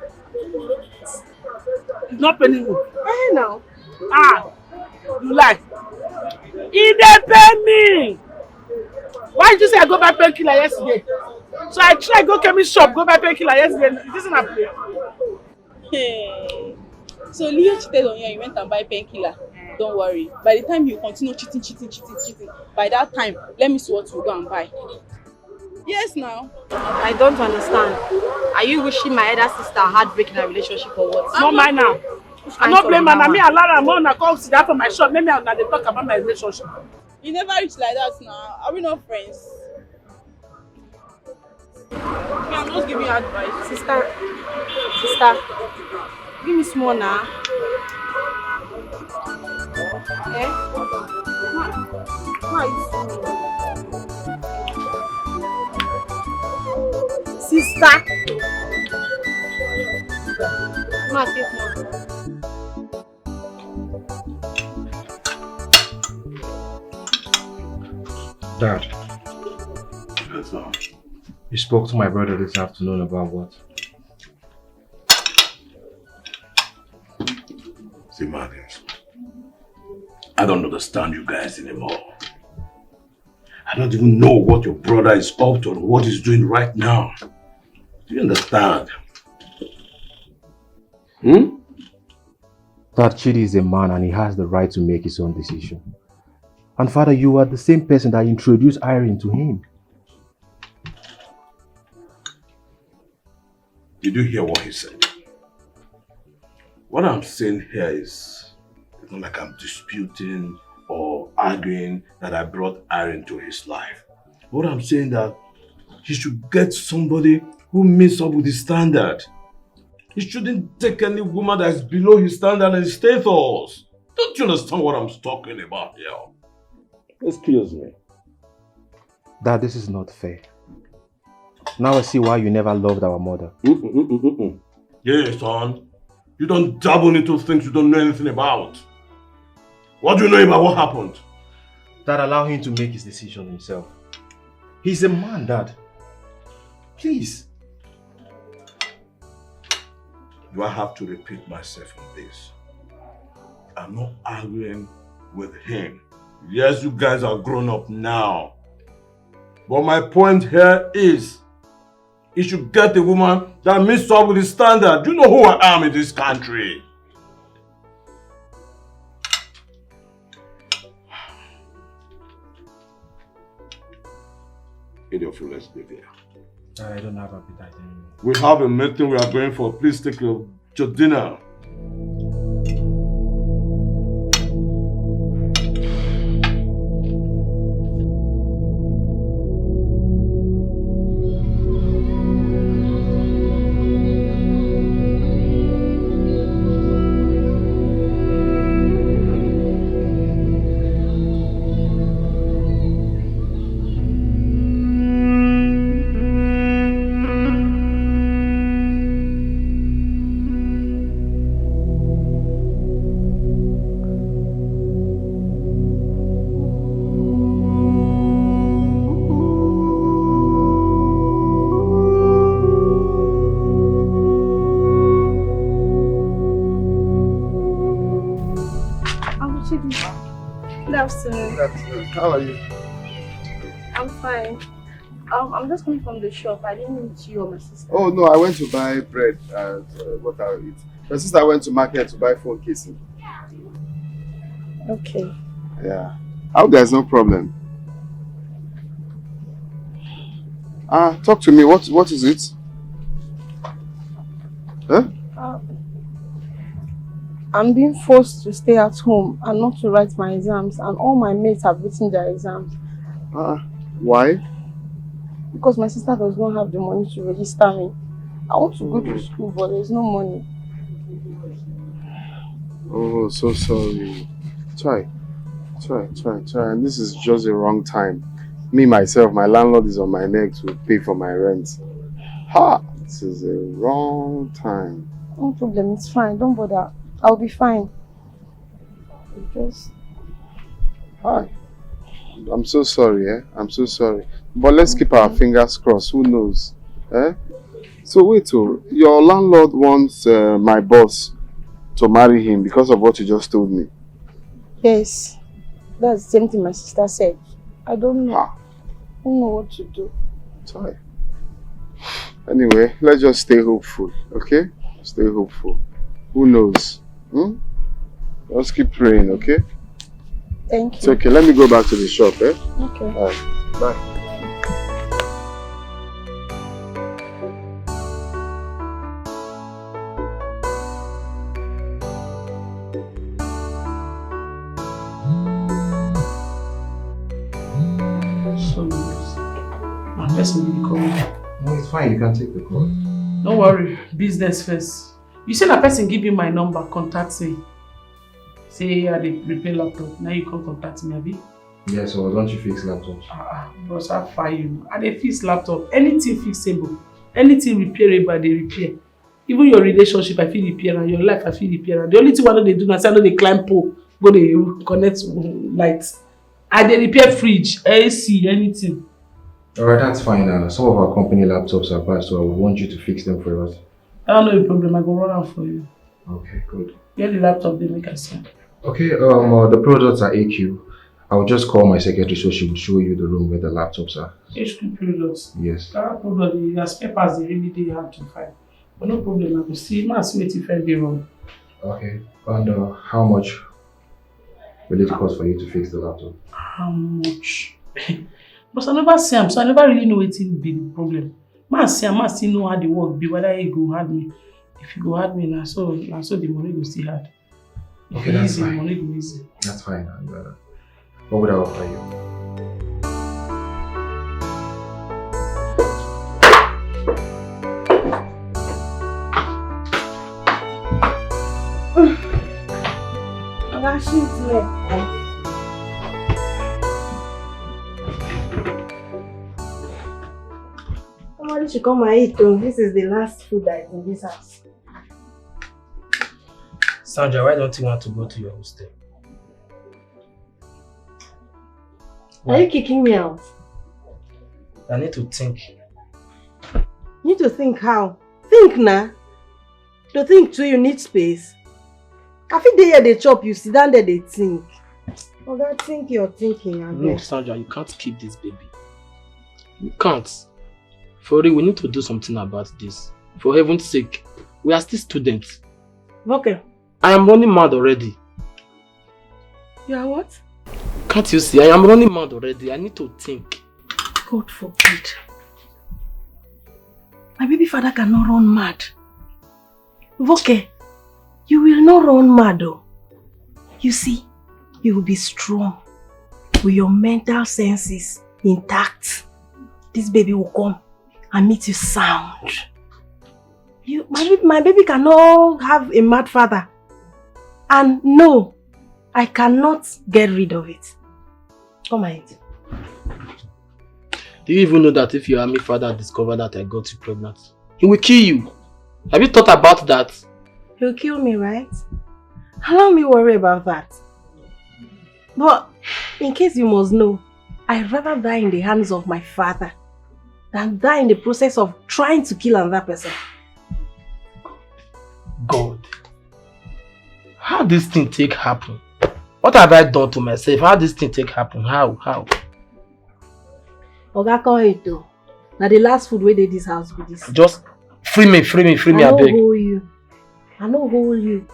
It's not paining you. Eh, now. Ah, you lie. E dey pain me. Why did you say I go buy painkiller yesterday? So I try go chemist shop, go buy painkiller yesterday. This is a play. Hey. So Leo cheated on you and you went and buy painkiller. Don't worry. By the time you continue cheating, cheating, cheating, cheating, by that time, let me see what you go and buy. Yes, now. I don't understand. Are you wishing my elder sister heartbreak in a relationship or what? No mind am. I no blame am. Na me allow am. Una come sit down for my shop. Make me and una dey talk about my relationship. You never reach like that now. Are we not friends? Me, I'm just giving you advice. Sister, sister, give me small now. Eh? Why, why are you so mean? Sister. Ma, take one. Dad. Yes, sir. You spoke to my brother this afternoon about what? See, Marcus, I don't understand you guys anymore. I don't even know what your brother is up to or what he's doing right now. Do you understand? Hmm? That Chidi is a man and he has the right to make his own decision. And Father, you are the same person that introduced Irene to him. Did you hear what he said? What I'm saying here is, it's not like I'm disputing or arguing that I brought Irene to his life. What I'm saying that he should get somebody who meets up with his standard. He shouldn't take any woman that is below his standard and status. Don't you understand what I'm talking about here? Excuse me. Dad, this is not fair. Now I see why you never loved our mother. Mm-mm-mm-mm-mm. Yeah, son. You don't dabble into things you don't know anything about. What do you know about what happened? Dad, allow him to make his decision himself. He's a man, Dad. Please. Do I have to repeat myself on this? I'm not arguing with him. Yes, you guys are grown up now. But my point here is, He should get a woman that meets up with his standard. You know who I am in this country. Idiot, let's leave here. I don't have appetite anymore. We have a meeting we are going for. Please take your, your dinner. Good afternoon. Good afternoon. How are you? I'm fine. Um, I'm just coming from the shop. I didn't meet you or my sister. Oh, no, I went to buy bread and uh, water to eat. My sister went to market to buy phone casing. Okay. Yeah. I hope there's no problem. Ah, talk to me. What what is it? Huh? Uh, I'm being forced to stay at home and not to write my exams, and all my mates have written their exams. Uh, why? Because my sister does not have the money to register me. I want to go to school, but there's no money. Oh, so sorry. Try, try, try, try. And this is just the wrong time. Me, myself, my landlord is on my neck to pay for my rent. Ha! This is a wrong time. No problem, it's fine. Don't bother. I'll be fine. Just Hi. I'm so sorry, eh? I'm so sorry. But let's keep our fingers crossed. Who knows? Eh? So wait, oh, your landlord wants uh, my boss to marry him because of what you just told me. Yes, that's the same thing my sister said. I don't know. Ah. I don't know what to do. Sorry. Anyway, let's just stay hopeful, okay? Stay hopeful. Who knows? Hmm? Just keep praying, okay? Thank you. It's okay. Let me go back to the shop, eh? Okay. All right. Bye. Sorry, boss. My person will be coming. No, it's fine. You can take the call. Don't worry. Business first. You say that person give you my number, contact me. Say I dey repair laptop. Now you come contact me, abi? Yes, or don't you fix laptops? Ah, ah, bros, how far you? I dey fix laptop. Anything fixable, anything repairable, I dey repair. Even your relationship, I fit repair am. Your life, I fit repair am. The only thing I no dey do na say I no dey climb pole, go dey connect light. I dey repair fridge, A C, anything. All right, that's fine. Uh, some of our company laptops are bad, so I would want you to fix them for us. That no be problem. I go run am for you. Okay, good. Get the laptop, dey make I see. Okay, um, uh, the products are A Q. I'll just call my secretary so she will show you the room where the laptops are. H Q products. Yes. That product, the spare parts, they really dey hard to find. But no problem, I go see. Ma, see wetin fit dey wrong. Okay. And uh, how much will it cost for you to fix the laptop? How much? But I never see am, so I never really know wetin be the problem. Ma see am, ma still know how the work be, whether e go hard me. If e go hard me, na so, na so the money go still hard. If Okay, e that's easy, the fine. Money go easy. That's fine. And uh, what would I offer you? Oga, shift leg. Somebody should come and eat, oh. This is the last food that is in this house. Sandra, why don't you want to go to your hostel? Are you kicking me out? I need to think. You need to think how? Think na. To think too, you need space. I fit dey here dey chop, you sit down there dey think. Oga, think your thinking, abeg. No, Sandra, you can't keep this baby. You can't. For real, we need to do something about this. For heaven's sake, we are still students. Okay. I am running mad already. You are what? Can't you see? I am running mad already. I need to think. God forbid. My baby father cannot run mad. Voke, you will not run mad though. You see, you will be strong with your mental senses intact. This baby will come and meet you sound. You, my, baby- my baby cannot have a mad father. And no, I cannot get rid of it. Come and eat. Do you even know that if your army father discover that I got you pregnant, he will kill you? Have you thought about that? He'll kill me, right? Allow me worry about that. But in case you must know, I'd rather die in the hands of my father than die in the process of trying to kill another person. God, how this thing take happen? What have I done to myself? How this thing take happen? How? How? Oga, come eat o. Na the last food wey dey this house be this. Just free me, free me, free me, I no abeg. hold you. I no hold you.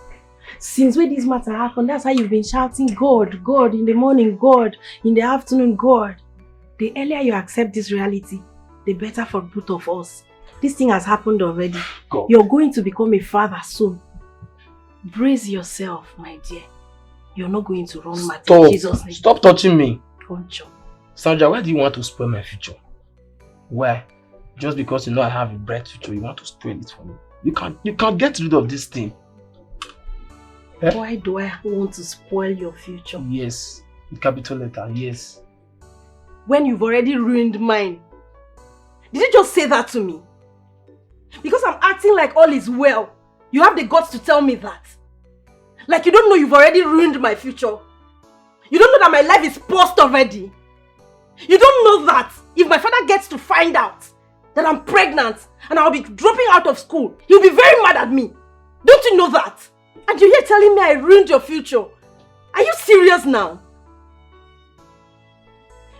Since wey this matter happen, that's how you've been shouting, "God, God," in the morning, "God," in the afternoon, "God." The earlier you accept this reality, the better for both of us. This thing has happened already. God. You're going to become a father soon. Brace yourself, my dear. You're not going to run mad in Stop. Jesus' name. Stop touching me. Concho. Sandra, why do you want to spoil my future? Why? Just because you know I have a bright future, you want to spoil it for me? You can you can get rid of this thing. Eh? Why do I want to spoil your future? Yes. With capital letter, yes. When you've already ruined mine. Did you just say that to me? Because I'm acting like all is well, you have the guts to tell me that. Like you don't know you've already ruined my future. You don't know that my life is spoiled already. You don't know that if my father gets to find out that I'm pregnant and I'll be dropping out of school, he'll be very mad at me. Don't you know that? And you're here telling me I ruined your future. Are you serious now?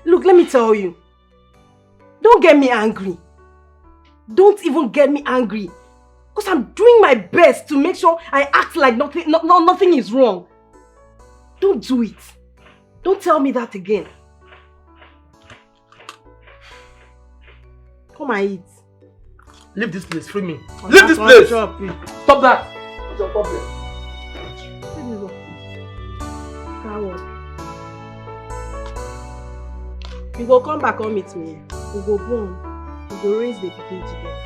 Look, let me tell you. Don't get me angry. Don't even get me angry. Because I'm doing my best to make sure I act like nothing, no, no, nothing is wrong. Don't do it. Don't tell me that again. Come and eat. Leave this place, free me. Leave this place. Stop that. What's your problem? Coward. You go come back come meet me. We go born. We go raise the pikin together.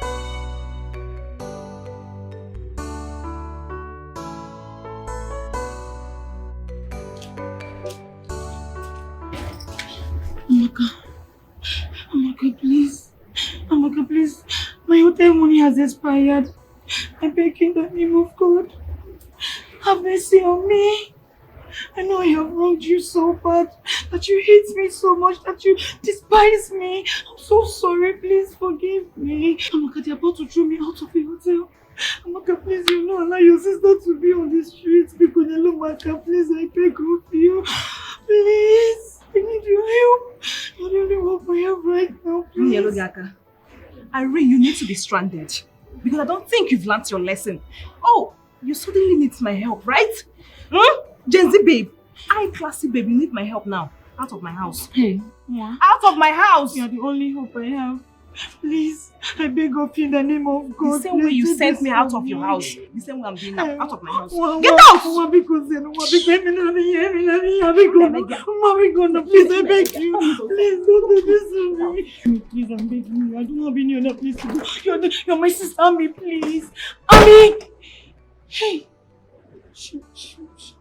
Amaka, Amaka, please. Amaka, please. My hotel money has expired. I beg you in the name of God. Have mercy on me. I know I have wronged you so bad, that you hate me so much, that you despise me. I'm so sorry. Please forgive me. Amaka, they're about to throw me out of the hotel. Amaka, please, you know, allow your sister to be on the streets. Because Amaka, please, I beg of you. Please, I need your help. You're the only hope I have right now. Please. Yellow Gaka, Irene, you need to be stranded because I don't think you've learnt your lesson. Oh, you suddenly need my help, right? Hmm? Gen Z babe, high classy babe, you need my help now. Out of my house. Hey, yeah. Out of my house. You're the only hope I have. Please, I beg of you in the name of God. The same way you Please, sent do me this out for of your me. House, the same way I'm doing now. Out of my house. Wa- Get wa- out! Wa- because then, wa- because then, let me hear me, let me hear me, go. Let me get- Ma, we go now. Please, I beg you. Please, don't do this to me. Please, I'm begging you. I don't have any other place to go. You're, the, you're my sister, Ami, please. Ami! Hey! Shh, shh, shh.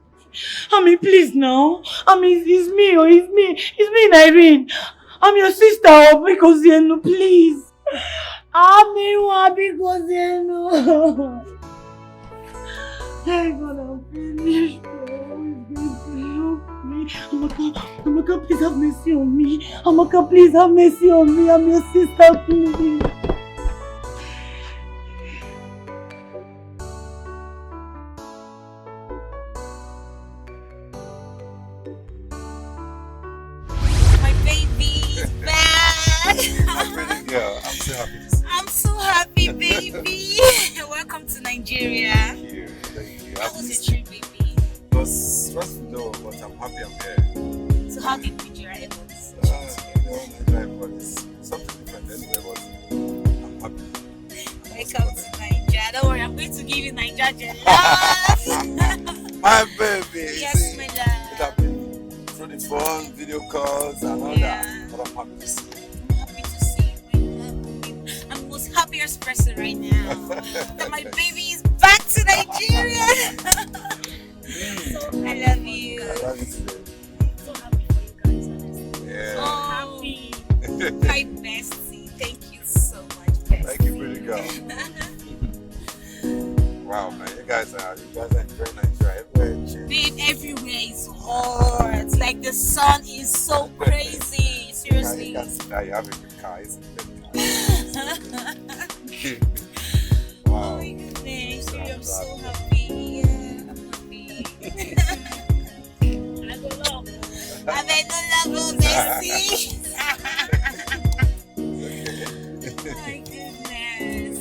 Ami, please now. Ami, it's, it's me, oh, it's me. It's me, Irene. I'm your sister, oh, because you know, please. Ami, wa, because you know. Hey, God, I'm finished. Oh, who is going to help me? Amaka, Amaka, please have mercy on me. Amaka, please have mercy on me. I'm your sister, please. My baby is back. I'm ready, girl. I'm so happy to see So happy, baby. Welcome to Nigeria. Thank you. Thank you. How I've was missed your you. Trip, baby? It was stressful though, but I'm happy I'm here. So how did Nigeria ever? Uh, you know, Nigeria was something different anyway, but I'm happy. Welcome to Nigeria. Don't worry, I'm going to give you Nigeria love. My baby. You Yes, see, my it love. happened through the phone, video calls, and all Yeah. that. But I'm happy to see you. I'm happy to see you. My love, I'm the most happiest person right now. That my baby is back to Nigeria. So I love you. I love you today. So happy for you guys, honestly. Yeah. Oh, happy. My bestie. Thank you so much, bestie. Thank you, pretty girl. Wow, man, you guys are you guys are enjoying Nigeria everywhere. Change. Babe, everywhere is hot. Like the sun is so crazy. Yeah, Seriously. you can see that you have a good car. It's a good car. Oh Wow. my goodness, babe, I'm so happy. Yeah, I'm happy. I go love. I bet no love, bestie. My goodness.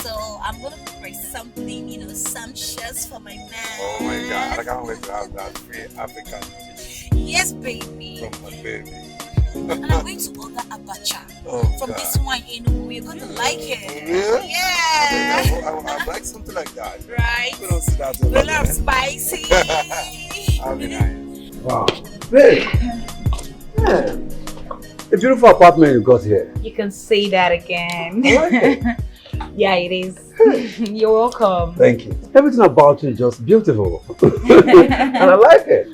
So I'm gonna prepare something, you know, sumptuous for my man. Oh my God, I can't wait to have that free African dish Yes, baby. from my baby. And I'm going to order abacha Oh from God. This one in Enugu. You're gonna like it. Yeah? Yeah. I, I, I'd like something like that. Right. We don't see that a A lot. lot of spicy. That'd be nice. Wow. Babe. Yeah. A beautiful apartment you got here. You can say that again. I like it. Yeah, it is. You're welcome. Thank you. Everything about you is just beautiful. And I like it.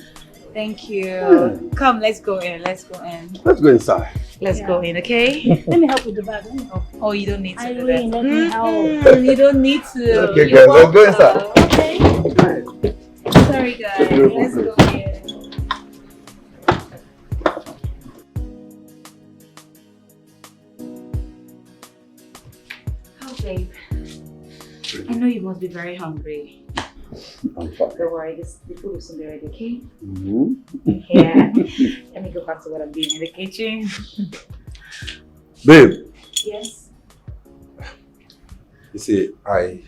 Thank you. Hmm. Come, let's go in. Let's go in. Let's go inside. Let's Yeah. Go in, okay? Let me help with the bag. Let me help. Oh, you don't need to do Irene, that. let me help. Mm-mm, you don't need to. Okay, You're guys, let's go welcome. Inside. Okay. Sorry, guys. Let's go in. Oh, babe. I know you must be very hungry. I'm fine. Don't worry, this, the food will soon be ready, okay? Mm-hmm. Yeah. Let me go back to what I'm doing in the kitchen. Babe, Yes. you see, I,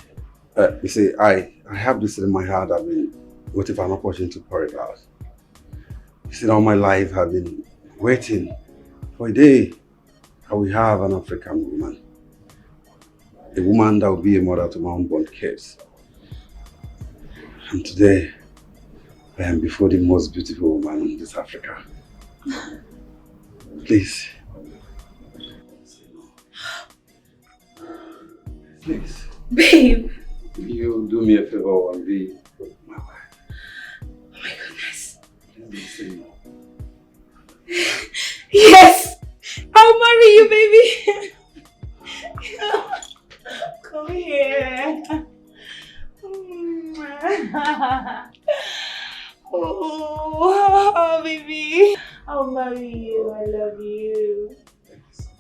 uh, you see, I, I have this in my heart. I've been waiting for an opportunity to pour it out. You see, all my life I've been waiting for a day that we have an African woman, a woman that will be a mother to my unborn kids. And today, I am before the most beautiful woman in this Africa. Please. Please. Babe. You do me a favor and be my wife. Oh my goodness. Let me say no. Yes! I'll marry you, baby! Come here. Oh, baby. I'll marry you. I love you.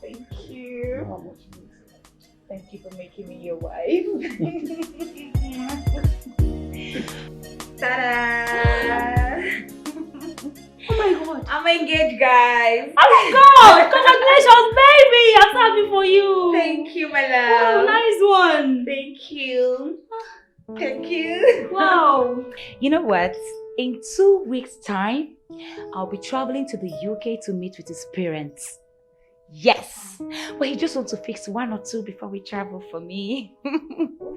Thank you. Thank you for making me your wife. Ta-da! Oh my god. I'm engaged, guys. Oh my god! Congratulations, baby! I'm so happy for you. Thank you, my Wow, love. Nice one. Thank you. Thank you. Wow. You know what? In two weeks' time, I'll be traveling to the U K to meet with his parents. Yes. But he just wants to fix one or two before we travel for me.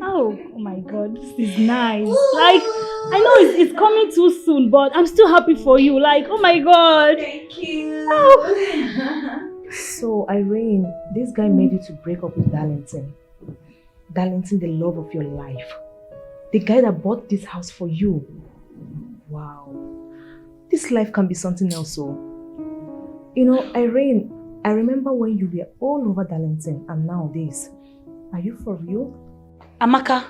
Oh, oh my god, this is nice. Like, I know it's, it's coming too soon, but I'm still happy for you. Like, oh my god. Thank you. So, Irene, this guy made you to break up with Darlington. Darlington, the love of your life. The guy that bought this house for you. Wow. This life can be something else, so. You know, Irene, I remember when you were all over Darlington and nowadays. Are you for real? Amaka,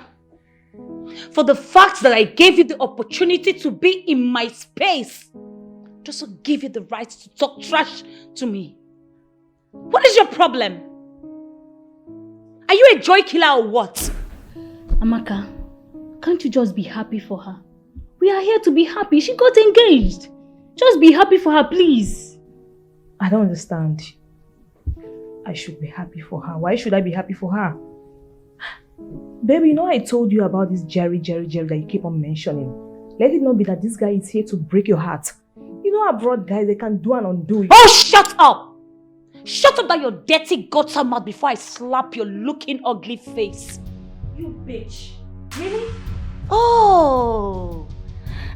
for the fact that I gave you the opportunity to be in my space, doesn't give you the right to talk trash to me. What is your problem? Are you a joy killer or what? Amaka, can't you just be happy for her? We are here to be happy. She got engaged. Just be happy for her, please. I don't understand. I should be happy for her. Why should I be happy for her? Baby, you know I told you about this Jerry, Jerry, Jerry that you keep on mentioning. Let it not be that this guy is here to break your heart. You know abroad guys, they can do and undo you. Oh, shut up! Shut up that your dirty gutter mouth before I slap your looking ugly face. You bitch. Really? Oh,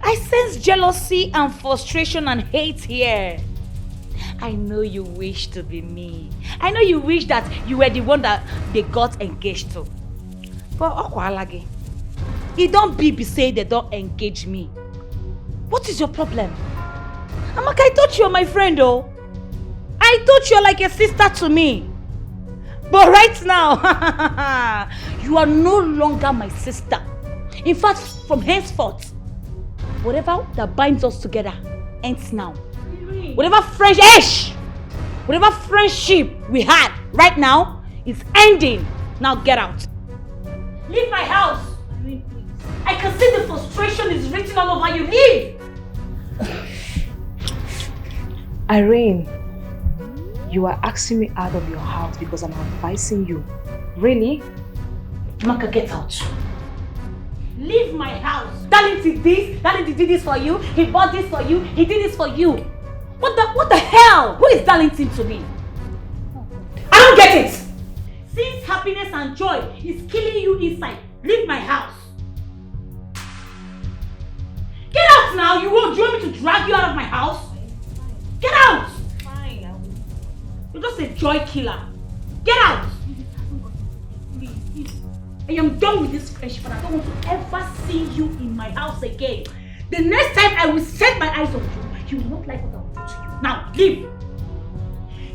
I sense jealousy and frustration and hate here. I know you wish to be me. I know you wish that you were the one that they got engaged to. But Okwalagi, it don't be be say they don't engage me. What is your problem? Amaka, I thought you were my friend, oh. I thought you're like a sister to me. But right now, you are no longer my sister. In fact, from henceforth, whatever that binds us together ends now. Whatever friendship, whatever friendship we had right now is ending. Now get out. Leave my house. I can see the frustration is written all over you. Leave. Irene, you are asking me out of your house because I'm advising you. Really? Amaka, get out. Leave my house. Darlington did this, Darlington did this for you, he bought this for you, he did this for you. What the what the hell? Who is Darlington to me? I don't get it. Since happiness and joy is killing you inside, leave my house. Get out now! You want, you want me to drag you out of my house? Get out! Fine, I will. You're just a joy killer. Get out! I am done with this friendship and I don't want to ever see you in my house again. The next time I will set my eyes on you, you will not like what I will do to you. Now, leave!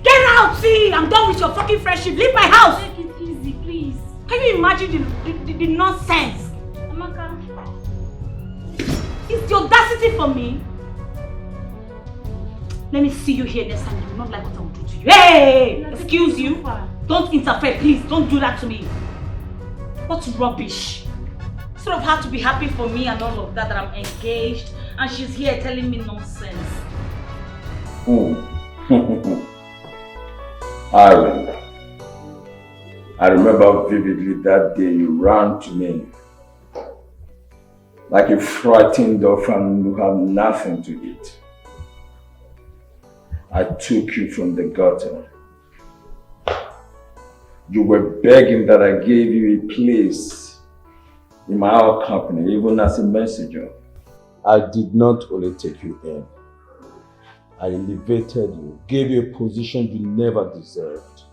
Get out! See, I'm done with your fucking friendship. Leave my house! Take it easy, please. Can you imagine the, the, the, the nonsense? Amaka. It's the audacity for me. Let me see you here next time. You will not like what I will do to you. Hey! Excuse you. Don't interfere, please. Don't do that to me. What rubbish. Sort of had to be happy for me and all of that, that I'm engaged and she's here telling me nonsense. Hmm. Irene, I remember vividly that day you ran to me like a frightened orphan who had nothing to eat. I took you from the gutter. You were begging that I gave you a place in my own company, even as a messenger. I did not only take you in, I elevated you, gave you a position you never deserved.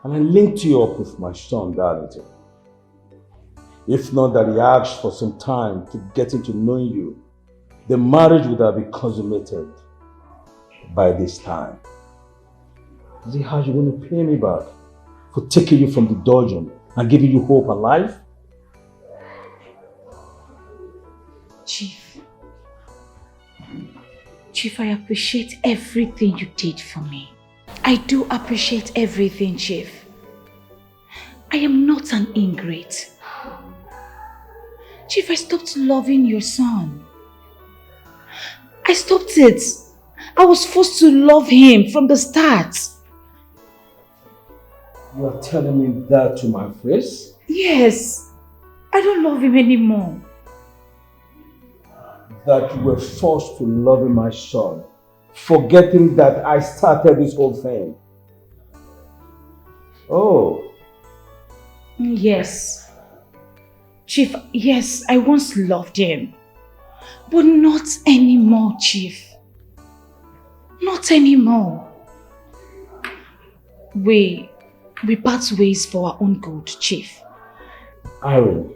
And I linked you up with my son, Darlington. If not that he asked for some time to getting to know you, the marriage would have been consummated by this time. Is it how you going to pay me back for taking you from the dungeon and giving you hope and life? Chief. Chief, I appreciate everything you did for me. I do appreciate everything, Chief. I am not an ingrate. Chief, I stopped loving your son. I stopped it. I was forced to love him from the start. You are telling me that to my face? Yes. I don't love him anymore. That you were forced to love my son, forgetting that I started this whole thing. Oh. Yes. Chief, yes, I once loved him. But not anymore, Chief. Not anymore. We we part ways for our own good, Chief. Irene,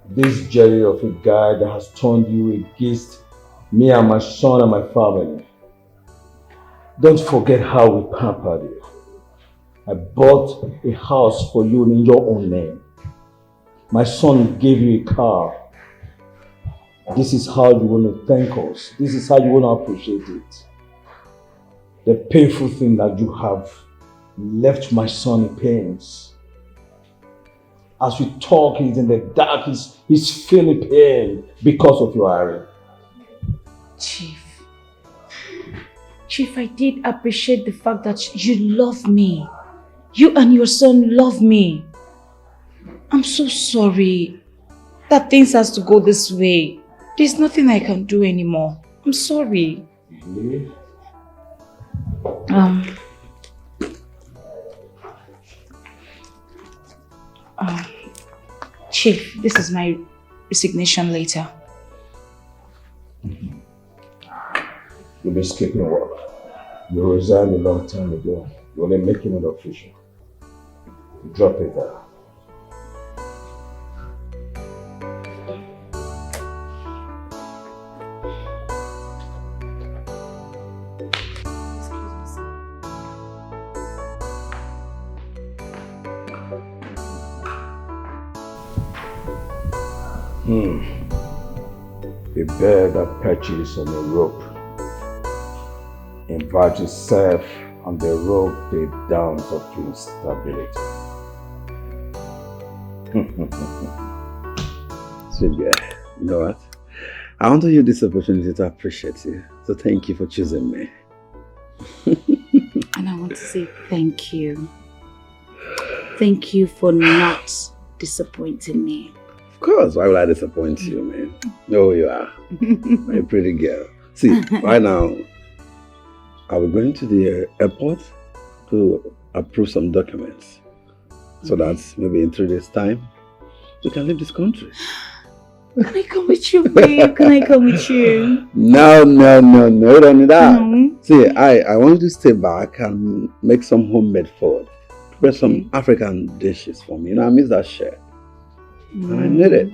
this Jerry of a guy that has turned you against me and my son and my family. Don't forget how we pampered you. I bought a house for you in your own name. My son gave you a car. This is how you want to thank us. This is how you want to appreciate it. The painful thing that you have left my son in pains. As we talk, he's in the dark, he's, he's feeling pain because of your Irene. Chief. Chief, I did appreciate the fact that you love me. You and your son love me. I'm so sorry that things has to go this way. There's nothing I can do anymore. I'm sorry. Um, um, Chief, this is my resignation letter. You've been skipping work. You resigned a long time ago. You're only making it official. Drop it there. Hmm. A bird that perches on a rope invites itself on the rope, the downs of instability. So, yeah, you know what? I want to use this opportunity to appreciate you. So thank you for choosing me. And I want to say thank you. Thank you for not disappointing me. Of course, why would I disappoint you, man? No, you are. You're a pretty girl. See, right now, I will going to the airport to approve some documents so that maybe in three days' time, you can leave this country. Can I come with you, babe? Can I come with you? No, no, no, no, you don't need that. No. See, I, I want you to stay back and make some homemade food. Prepare some African dishes for me. You know, I miss that shit. Mm. And I need it.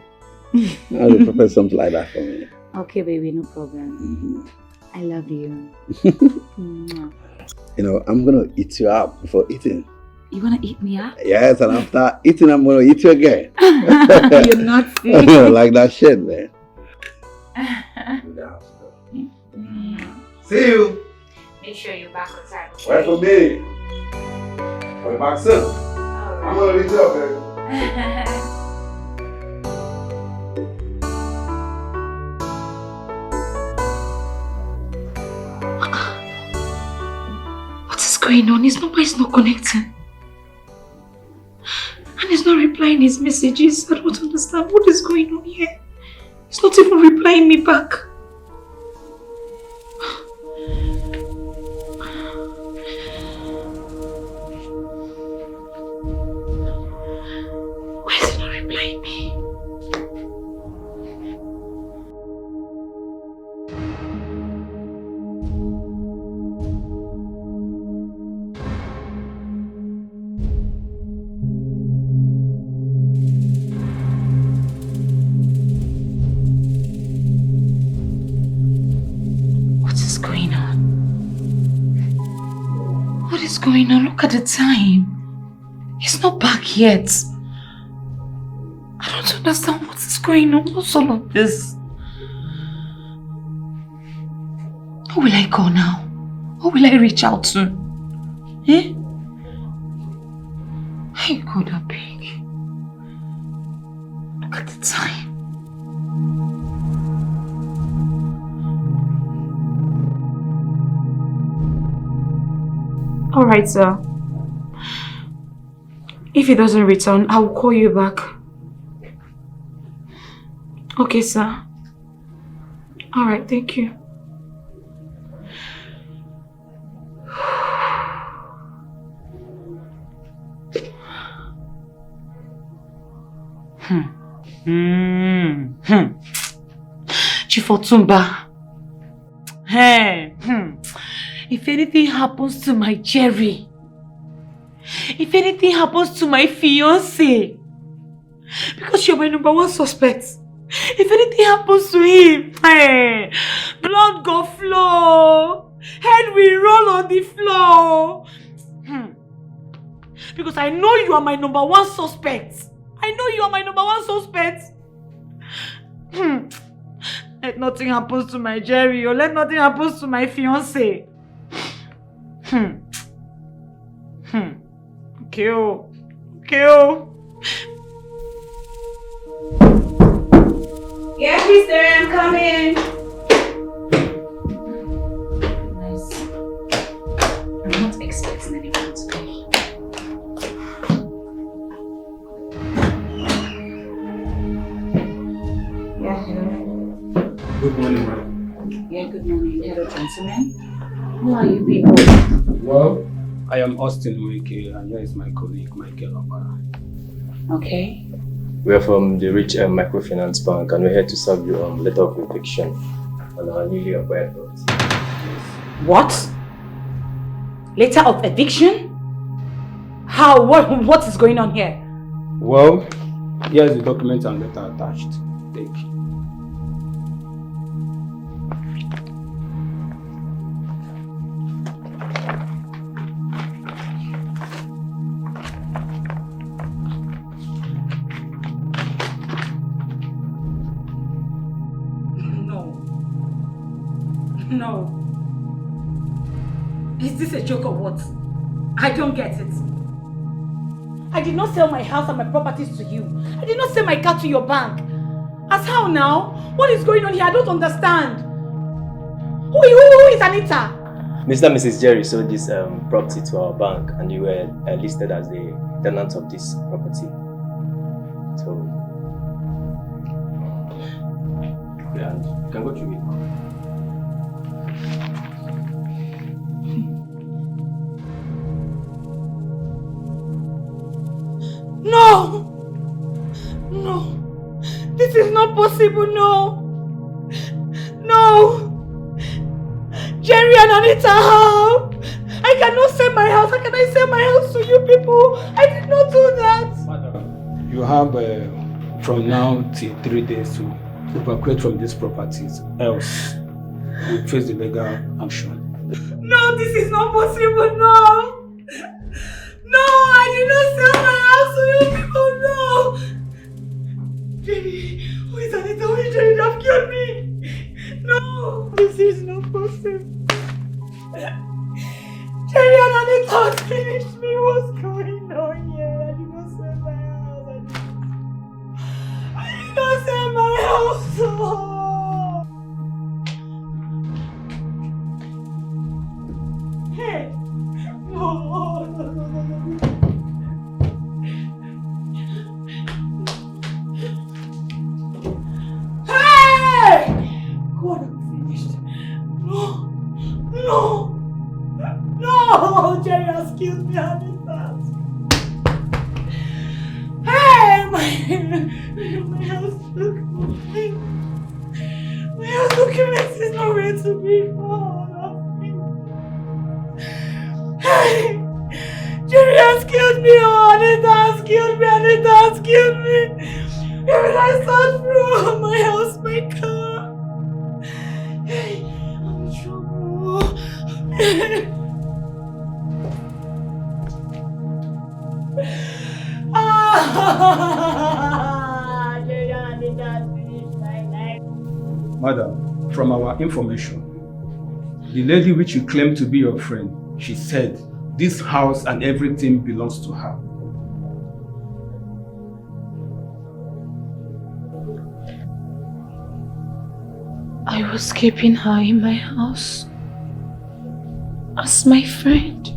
I will prepare something like that for me. Okay, baby, no problem. Mm-hmm. I love you. You know, I'm gonna eat you up before eating. You wanna eat me up? Yes, and after eating, I'm gonna eat you again. You're not Like that shit, man. See you. Make sure you're back on time. Wait for me. I'll be back soon. I'm gonna reach up, baby. What is going on? His number is not connecting. And he's not replying his messages. I don't understand what is going on here. He's not even replying me back. Why is he not replying me? What is going on? What is going on? Look at the time. He's not back yet. I don't understand what is going on. What's all of this? Who will I call now? Who will I reach out to? Eh? Hey, God, I beg. Look at the time. All right, sir. If he doesn't return, I will call you back. Okay, sir. All right, thank you. Hmm. Hmm. Hmm. Chief Otunba. Hey. Hmm. If anything happens to my Jerry, if anything happens to my fiance, because you're my number one suspect, if anything happens to him, hey, blood go flow, head will roll on the floor. Hmm. Because I know you are my number one suspect. I know you are my number one suspect. Hmm. Let nothing happens to my Jerry, or let nothing happens to my fiance. Hmm. Hmm. Okay, oh. Okay, oh. Yes, mister, I'm coming. Nice. Hello, gentlemen. Who are you people? Well, I am Austin Wike, and here is my colleague, Michael Obara. Okay. We're from the Rich um, Microfinance Bank, and we're here to serve you a um, letter of eviction on our newly acquired property. What? Letter of eviction? How? What, what is going on here? Well, here's the document and letter attached. Take. No. No. Is this a joke or what? I don't get it. I did not sell my house and my properties to you. I did not sell my car to your bank. As how now? What is going on here? I don't understand. Who, who, who is Anita? Mister and Missus Jerry sold this um, property to our bank, and you were uh, listed as the tenant of this property. So, yeah, you can go through it. No! No! This is not possible, no! No! Jerry and Anita, how? I cannot sell my house. How can I sell my house to you people? I did not do that. Madam, you have uh, from now till three days to evacuate from these properties. Else, you face the legal action. No, this is not possible. No. No, I did not sell my house to you people. No. Jerry, who is Anita? Who is Jerry? They have killed me. No, this is not possible. Jerry and Anita have finished me. What's going on here? I did not sell my house. I did not, I did not sell my house. Oh. Hey! No, no, no, no, no. Hey! God, I'm finished. No! No! No! Jerry has killed me and his house. Hey! My, my house. Look, my house document is nowhere to be found. Hey! Jerry has killed me, oh, Anita has killed me, Anita has killed me. Even I sold through my house, my car. Hey, I'm in trouble. Ah, Jerry and Anita has finished my life. Madam, from our information, the lady which you claim to be your friend, she said this house and everything belongs to her. I was keeping her in my house as my friend.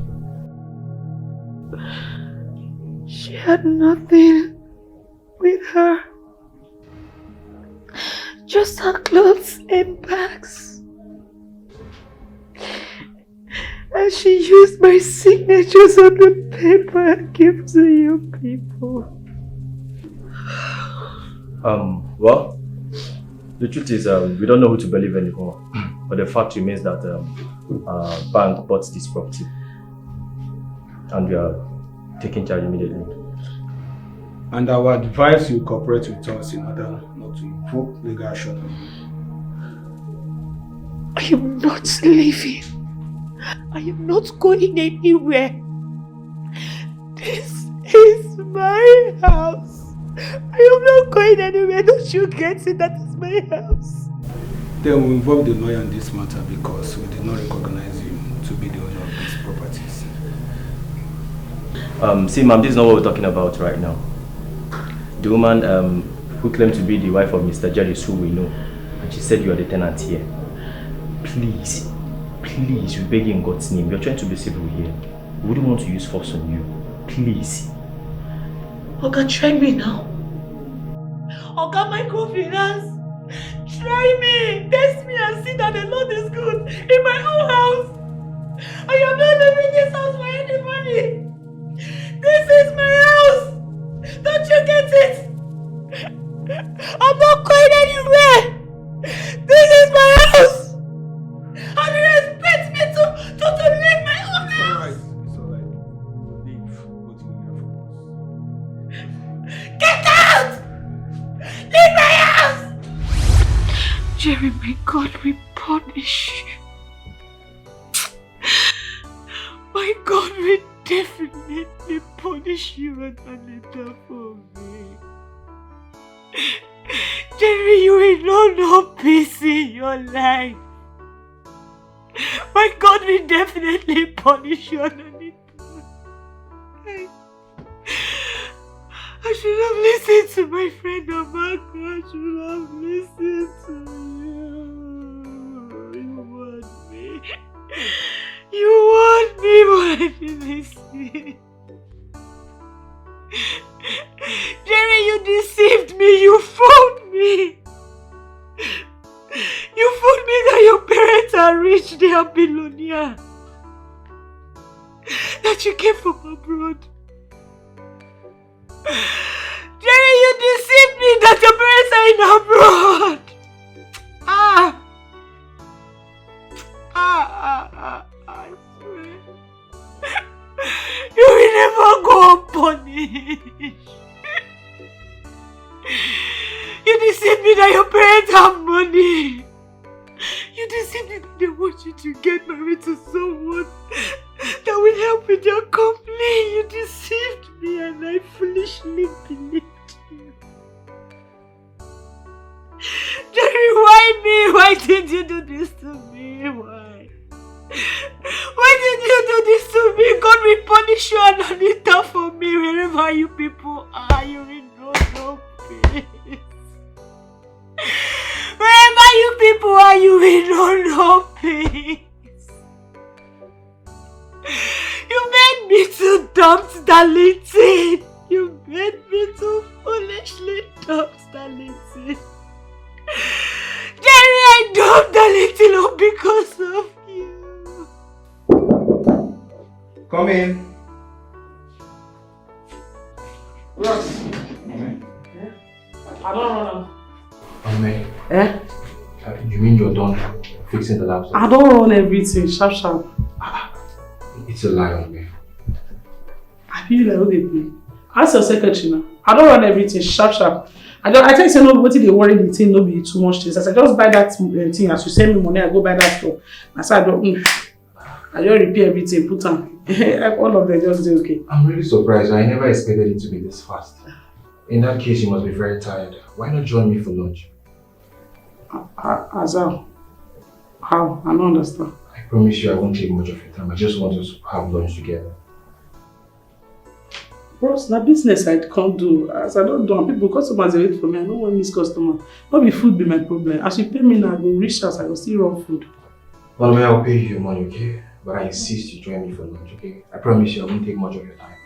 She had nothing with her, just her clothes and bags. And she used my signatures on the paper and gave to you people. Um, well, the truth is, um, we don't know who to believe anymore. But the fact remains that um, our bank bought this property, and we are taking charge immediately. And I would advise you cooperate with us in order not to invoke legal action on you. I am not leaving. I am not going anywhere. This is my house. I am not going anywhere. Don't you get it? That is my house. Then we involve the lawyer in this matter because we did not recognize you to be the owner of these properties. Um, see, ma'am, this is not what we're talking about right now. The woman um, who claimed to be the wife of Mister Jerry is who we know, and she said you are the tenant here. Please, please, we beg you in God's name. We're trying to be civil here. We wouldn't want to use force on you. Please. Oga, try me now. Oga Microfinance, Try me, test me and see that the Lord is good in my own house. I am not leaving this house for anybody. This is my house. Don't you get it? I'm not going anywhere. This is my house. And you expect me to, to, to leave my own house? It's alright. It's alright. Leave. Go to your house. Get out! Leave my house! Jerry, my God will punish you. My God will definitely punish you and Anita for me. Jerry, you will not know peace in your life. My God will definitely punish you and Anita. I should have listened to my friend Amaka. I should have listened to you. You warned me. You warned me, but I didn't listen. Jerry, you deceived me. You fooled me. You fooled me that your parents are rich, they are billionaire. That you came from abroad. Jerry, you deceived me that your parents are in abroad. Ah. Ah, ah, ah, I swear. You will never go unpunished. You deceived me that your parents have money. You deceived me that they want you to get married to someone that will help with your company. You deceived me and I foolishly believed you. Jerry, why me? Why did you do this to me? Why? Why did you do this to me? God will punish you and Anita for me wherever you people are. You will not know peace. Wherever you people are, you will not know peace. You made me to dump Darlington. You made me to foolishly dump Darlington. Jerry, I dumped Darlington all because of you. Come in. Ross. I don't run am. Amen. Eh? Uh, you mean you're done fixing the laptop? I don't run everything, sharp sharp. It's a lie on me. I feel like who dey play. Ask your secretary now. I don't run everything, sharp sharp. I don't. I tell you say no, wetin dey worry the thing no be too much things. As I just buy that uh, thing, as you send me money, I go buy that stuff. As I don't, mm, I just repair everything, put am. All of them just dey okay. I'm really surprised. I never expected it to be this fast. In that case, you must be very tired. Why not join me for lunch? Uh, uh, as how? How? I don't understand. I promise you I won't take much of your time. I just want us to have lunch together. Bros, na business I can't do. As I don't do, am, people, customers dey wait for me. I don't want miss customer. No be food be my problem. As you pay me now, I go reach house, I go still run food. Well, I'll pay you your money, okay? But I insist you join me for lunch, okay? I promise you I won't take much of your time.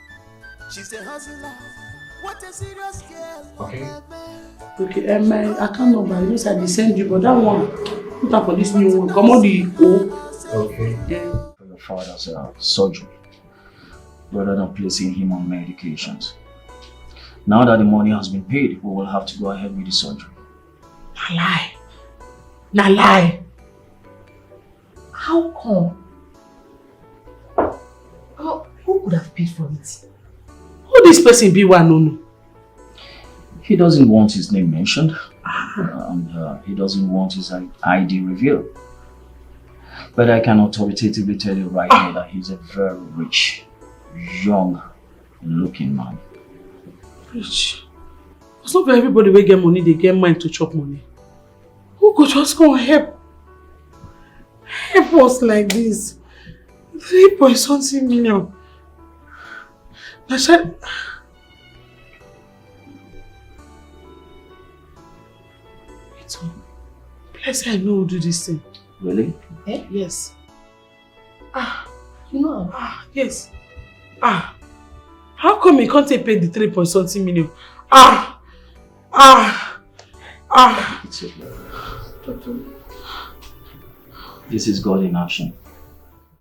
She's a hustler. What a serious girl. Okay. Okay, um, my account number, you know, say I dey send you, but that one, put am for this new one. Come on, the O. Okay. Yeah. For your father's uh, surgery rather than placing him on medications. Now that the money has been paid, we will have to go ahead with the surgery. Na lie. Na lie. How come? How, who could have paid for it? Who this person be one no no? He doesn't want his name mentioned, and uh, he doesn't want his I D revealed. But I can authoritatively tell you right now that he's a very rich, young looking man. Rich. It's not for everybody wey get money, they get mind to chop money. Who could just come help? Help us like this. Three point something million. Na sha- Wait, oh. Let's say I know who do this thing. Really? Eh? Yes. Ah, you know. Ah, yes. Ah, how come he can't take pay the three point something million? Ah, ah, ah. It's okay. This is God in action.